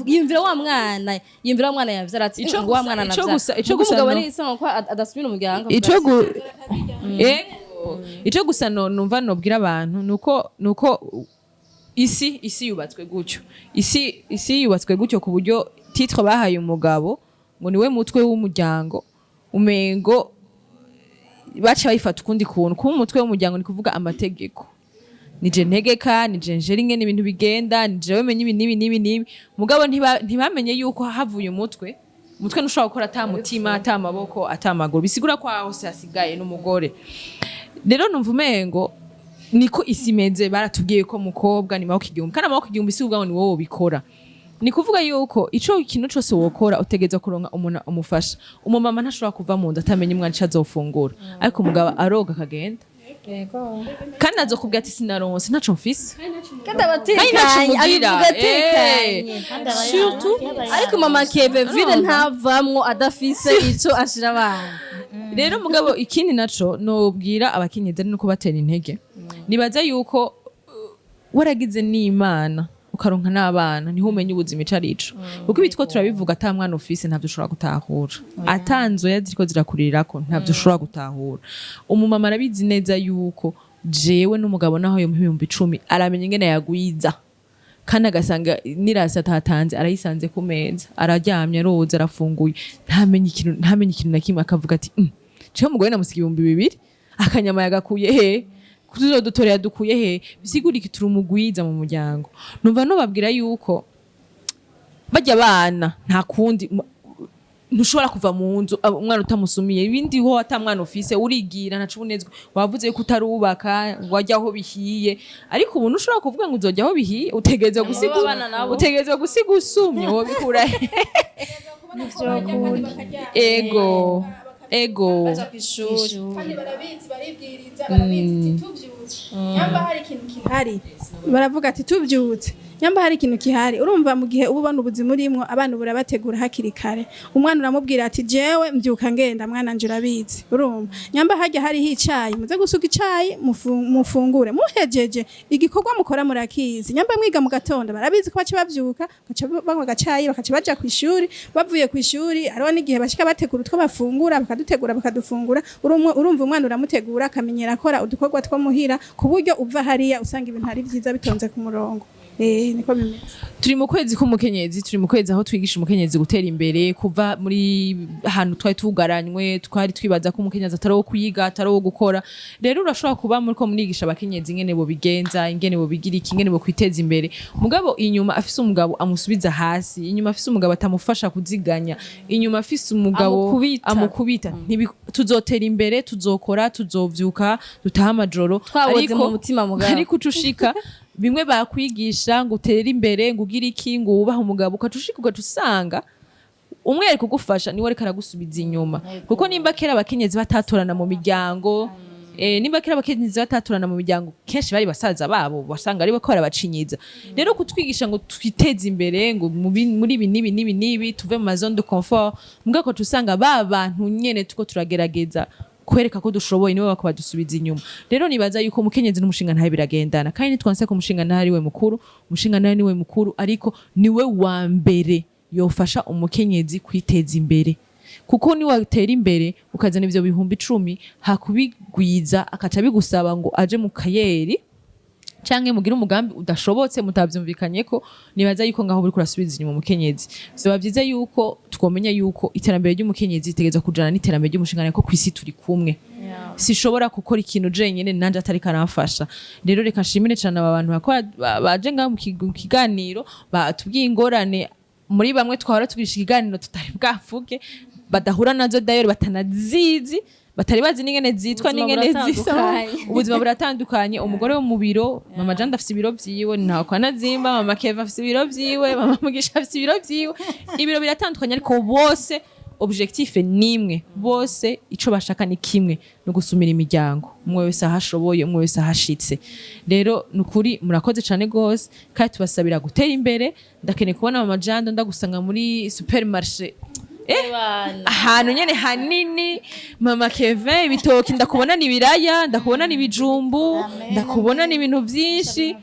Yumvira wa mwana, yumvira wa mwana yavyara", ati: Ico Ngo wa gusa- mwana ico navyara." ico Muga gusa umugabo no- ni isanga ko adasubira umuryango. Ico Yego. Ico gusa no numva nobwira abantu nuko isi yubatswe gutyo, isi yubatswe gutyo, ku buryo titre bahaye umugabo ngo niwe mutwe w'umuryango, umengo baca bayifata ukundi kuntu. Kuba umutwe w'umuryango ni kuvuga amategeko, nije ntegeka, nije njera ingene ibintu bigenda, ni jewe menya ibi n'ibi n'ibi n'ibi. Mugabo ntibamenye yuko havuye umutwe, umutwe ntushobora gukora ata mutima, ata maboko, ata maguru. Bisigura ko aho hose hasigaye n'umugore. Rero numva umengo niko isi imeze. Baratubwiye ko mukobwa ni maboko igihumbi, kandi amaboko igihumbi si ubwawe, ni wowe ubikora. Ni kuvuga yuko ico ikintu cose wokora utegerezwa kuronka umuntu umufasha. Umumama ntashobora kuva mu nda atamenya umwana ico azofungura, ariko umugabo aroga akagenda, kandi azokubwira ati: "Sinaronse, ntaco mfise." Kandi aba Kandi ntaco atekanye. umugira. Abivuga atekanye. Surtout Ariko mama Keve vide ntavamwo adafise ico ashira abana. Rero mugabo ikindi naco nobwira abakenyezi ari nuko batera intege. Nibaza yuko waragize n'Imana ukaronka n'abana, niho umenya ubuzima ico arico, kuko ibi two turabivuga, ata mwana ufise ntavyo ushobora gutahura, ata nzoya ziriko zirakurirako ntavyo ushobora gutahura. Umumama arabizi neza yuko jewe n'umugabo naho yomuha 10,000, aramenya ingene yagwiza, kandi agasanga nirasi atatanze arayisanze ku meza, araryamye, aroza, arafunguye, ntamenye ikintu na kimwe. Akavuga ati: "Jewe umugore namusiga 2000, akanyama yagakuye he? Tuzodutorera dukuye he?" Bisigura iki? Turi umugwiza mu muryango. Numva nobabwira yuko bajya abana nta kundi ntushobora kuva mu nzu umwana utamusumiye. Ibindi ho ata mwana ufise urigira ntaco ubunezwe. Wavuze yuko utarubaka ngo wajya aho bihiye, ariko ubu ntushobora kuvuga ngo uzojya aho bihiye. Utegerezwa gusiga Abana nabo. Utegerezwa gusiga usumye, wobikura he? Ego. Baja kw'ishuri. Kandi barabizi, baribwiriza, barabizi ati: "Tubyutse nyamba hari ikintu gihari." Baravuga ati: "Tubyutse nyamba hari ikintu gihari." Urumva, mu gihe uba ubona ubuzima urimwo, abana burabategura hakiri kare. Umwana uramubwira ati: "Jewe mbyuka ngenda, mwana nje urabizi." Urumva, nyamba hajya hariho icayi, muze gusuka icayi, mufungure, muhejeje igikorwa mukora murakizi. Nyamba mwiga mu gatondo, barabizi ko baca bavyuka, bakaca banywa agacayi, bakaca baja kw'ishuri. Bavuye kw'ishuri, hariho n'igihe bashika bategura utwo bafungura, bakadutegura, bakadufungura. Urumva, umwana uramutegura akamenyera akora udukorwa two muhira, ku buryo uva hariya usanga ibintu ari vyiza, bitonze ku murongo. Niko bimeze. Turi mu kwezi k'umukenyezi, turi mu kwezi aho twigisha umukenyezi gutera imbere, kuva muri ahantu twari tugaranywe, twari twibaza ko umukenyezi atari uwo kwiga, atari uwo gukora. Rero urashobora kuba muriko murigisha abakenyezi ingene bobigenza, ingene bobigira iki, ingene bokwiteza imbere, mugabo inyuma afise umugabo amusubiza hasi, inyuma afise umugabo atamufasha kuziganya, inyuma afise umugabo Amukubita. Amukubita. Tuzotera imbere, tuzokora, tuzovyuka dutaha amajoro, Twaboze mu mutima mugabo. ariko uca ushika bimwe bakwigisha ngo utere imbere, ngo ugire iki, ngo wubahe umugabo, ugaca ushika ugaca usanga umwe ari kugufasha niwe ariko aragusubiza inyuma. Kuko nimba kera abakenyezi batatorana mu miryango, nimba kera abakenyezi batatorana mu miryango, kenshi bari basaza babo wasanga ari ko barabacinyiza. Rero kutwigisha ngo twiteze imbere, ngo muri ibi n'ibi n'ibi n'ibi, tuve mu ma zone de confort, mugabo usanga ba bantu nyene tuko turagerageza. kwereka ko dushoboye, nibo bako badusubiza inyuma. Rero nibaza yuko umukenyezi n'umushinga ntahe biragendana, kandi nitwanse ko umushinga ntahe ari we mukuru. Umushinga ntahe niwe mukuru, ariko niwe wa mbere yofasha umukenyezi kwiteza imbere, kuko niwatera imbere ukazana ivyo 10,000, hakubigwiza akaca bigusaba ngo aje mu kayeri canke mugire umugambi udashobotse mutavyumvikanye ko. Nibaza yuko ngaho buriko urasubiza inyuma umukenyezi. Vyoba vyiza yuko twomenya yuko iterambere ry'umukenyezi ritegerezwa kujana n'iterambere ry'umushinga, ko kw'isi turi kumwe. Sishobora gukora ikintu jenyene nanje atari karamfasha. Rero reka nshimire cane aba bantu bakora baje ngaho mu kiganiro, batubwiye ingorane muri bamwe twahora tugirisha ikiganiro tutari bwavuge badahura nazo, d'ailleurs batanazizi, batari bazi n'ingene zitwa Ubuzima n'ingene zisa. buratandukanye. Ubuzima buratandukanye. Umugore wo mu biro, mama Janda afise ibiro vyiwe, ntaho kwa Nazimba, mama Keva afise ibiro vyiwe, mama Mugisha afise ibiro vyiwe. Ibiro biratandukanye, ariko bose objectif nimwe, bose ico bashaka ni kimwe, no gusumira imiryango, umwe wese ahashoboye, umwe wese ahashitse. Rero nukuri murakoze cane gose, kandi tubasabira gutera imbere. Ndakeneye kubona mama Jando ndagusanga muri supermarché, ahantu nyene hanini. Mama Kevin, ibitoki ndakubona ni ibiraya, ndakubona ni ibijumbu, ndakubona ni ibintu vyinshi.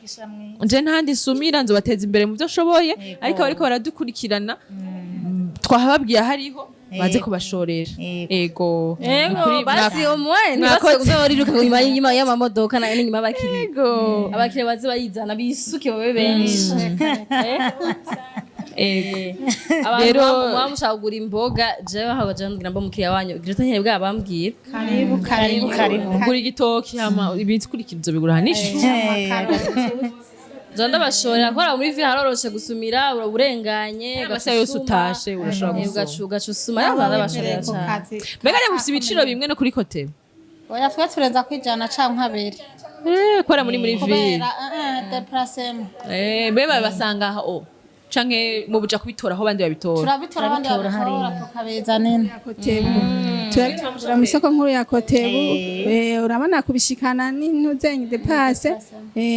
Nje ntandi nsumira, nzobateza imbere mu byo nshoboye, ariko bariko baradukurikirana twahababwiye hariho baze kubashorera. Ego. Ego. Nukuri Basi umwe mwakoze. ntibase kuzoriruka inyuma y'amamodoka n'inyuma y'abakiriya. Ego. Abakiriya baze bayizana bisuke babe benshi. Ego. Abantu muba mushaka kugura imboga, jewe aho baje ngira mbo mukiriya wanyu Greta nyene bwa bambwira. Karibu, karibu, Karibu. Gura igitoki, hama ibikurikizo bigura hanisha. Nzo ndabashorera kubera muri ville haroroshe gusumira, urenganye. Amasaha yose utashe urashobora gusuma. Ugaca usuma rero ndabashorera ku cane. Kazi. Mbega rero mufise ibiciro bimwe no kuri kote? Oya, twe turenza kwijana canke abiri. Kubera muri ville. Kubera déplacement. Mbe babasanga aho canke mubuja kubitora aho abandi babitora? Turabitora, abandi babitora tukabizanina. Kotebu turabitangura mu isoko nkuru ya Kotebu. Urabona kubishikana n'intuzenye dépasse,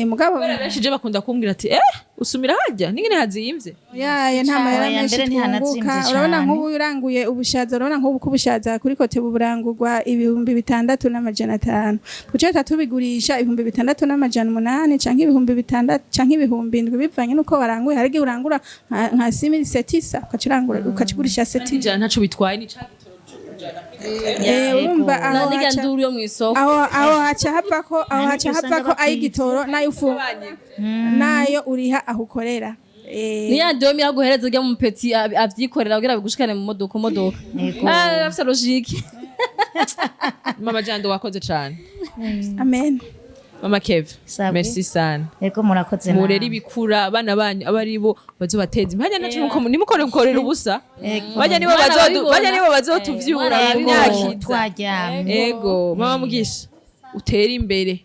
mugabo Kubera benshi je bakunda kumbwira ati usumira harya n'ingene hazimvye. Yaye, nta mahera Oya, menshi mbere ntihanazimvye twunguka. Urabona cane. nk'ubu uranguye ubushaza, urabona nk'ubu ko ubushaza kuri Kotebu burangurwa 6500, kuca tubigurisha 6800 canke 6000 canke 7000, bivanye n'uko waranguye. Hari igihe urangura nka 6700, ukaca urangura ukacigurisha 7000. Ijana ntaco bitwaye, ni ca gitoro. Urumva aho Na nirya haca nduru yo mw'isoko. Aho haca havako, aho haca Nta n'ibyo havako usanga. Ay'igitoro n'ayo ufunga n'ayo uriha aho ukorera. Ni ya domi yaguhereza urya mu petit avyikorera kugira bigushikane mu modoka modoka. Yego. Ah, afise logique. Mama Jando, wakoze cane. Amen. Mama Kev, Sabwe. merci sana. Ego, murakoze Murere namwe. ibikura abana banyu, aba aribo bazobateza impanya nacu, nimukore mukorera ubusa, bajya nibo Umwana bazodu arabibona. bajya nibo bazotuvyura mu Ego, myaka iza. twaryamye. Ego, mama Mugisha, utere imbere.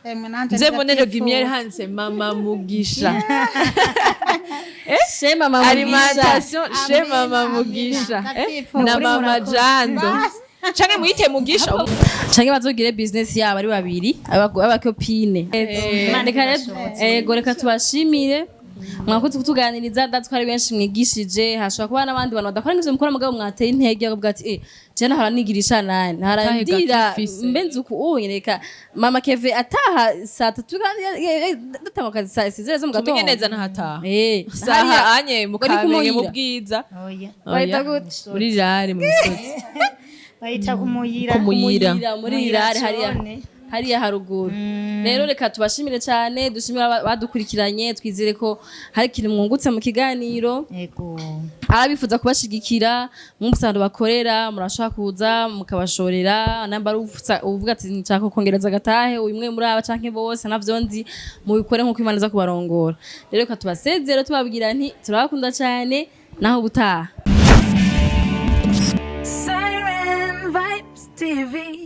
Emwe, nanje Nze mbonere ndavyifuza. Gimiere handitse mama Mugisha. Chez mama Mugisha. Alimentation chez Amina, mama amina. Mugisha, Ndavyifuza. na mama Jando, canke mwite Mugisha. Canke bazogire business yabo ari babiri, abakopine. Reka ego, reka tubashimire, mwakoze kutuganiriza. Ndazi ko ari benshi mwigishije, hashobora kuba n'abandi bantu badakora nk'ivyo mukora, mugabo mwateye intege bakavuga ati je nahora nigirisha nani nahora Tahe ndira gato ufise. mbe nzi uku ubu reka mama Keve ataha saa tatu kandi datanga akazi saa sizere zo mu Tumenye gatondo. neza nahataha saha Hariya anye mu bari Kamenge mu kumuyira. Bwiza. Oya. Bahita Oya. gute? Muri rare mu misozi. Bayita kumuyira. Kumuyira. Kumuyira, muri Muyira irare hariya zone. hariya haruguru. Rero reka tubashimire cyane, dushimire badukurikiranye, twizere ko hari ikintu mwungutse mu kiganiro. Ego. Abifuza kubashigikira mwumvise ahantu bakorera, murashobora kuza mukabashorera. Namba ari uvuga ati nshaka kongereza agatahe umwe muri aba canke bose, navyo nzi, mubikore nk'uko Imana iza kubarongora. Rero reka tubasezere tubabwira nti turabakunda cyane, naho ubutaha. Siren Vibes TV.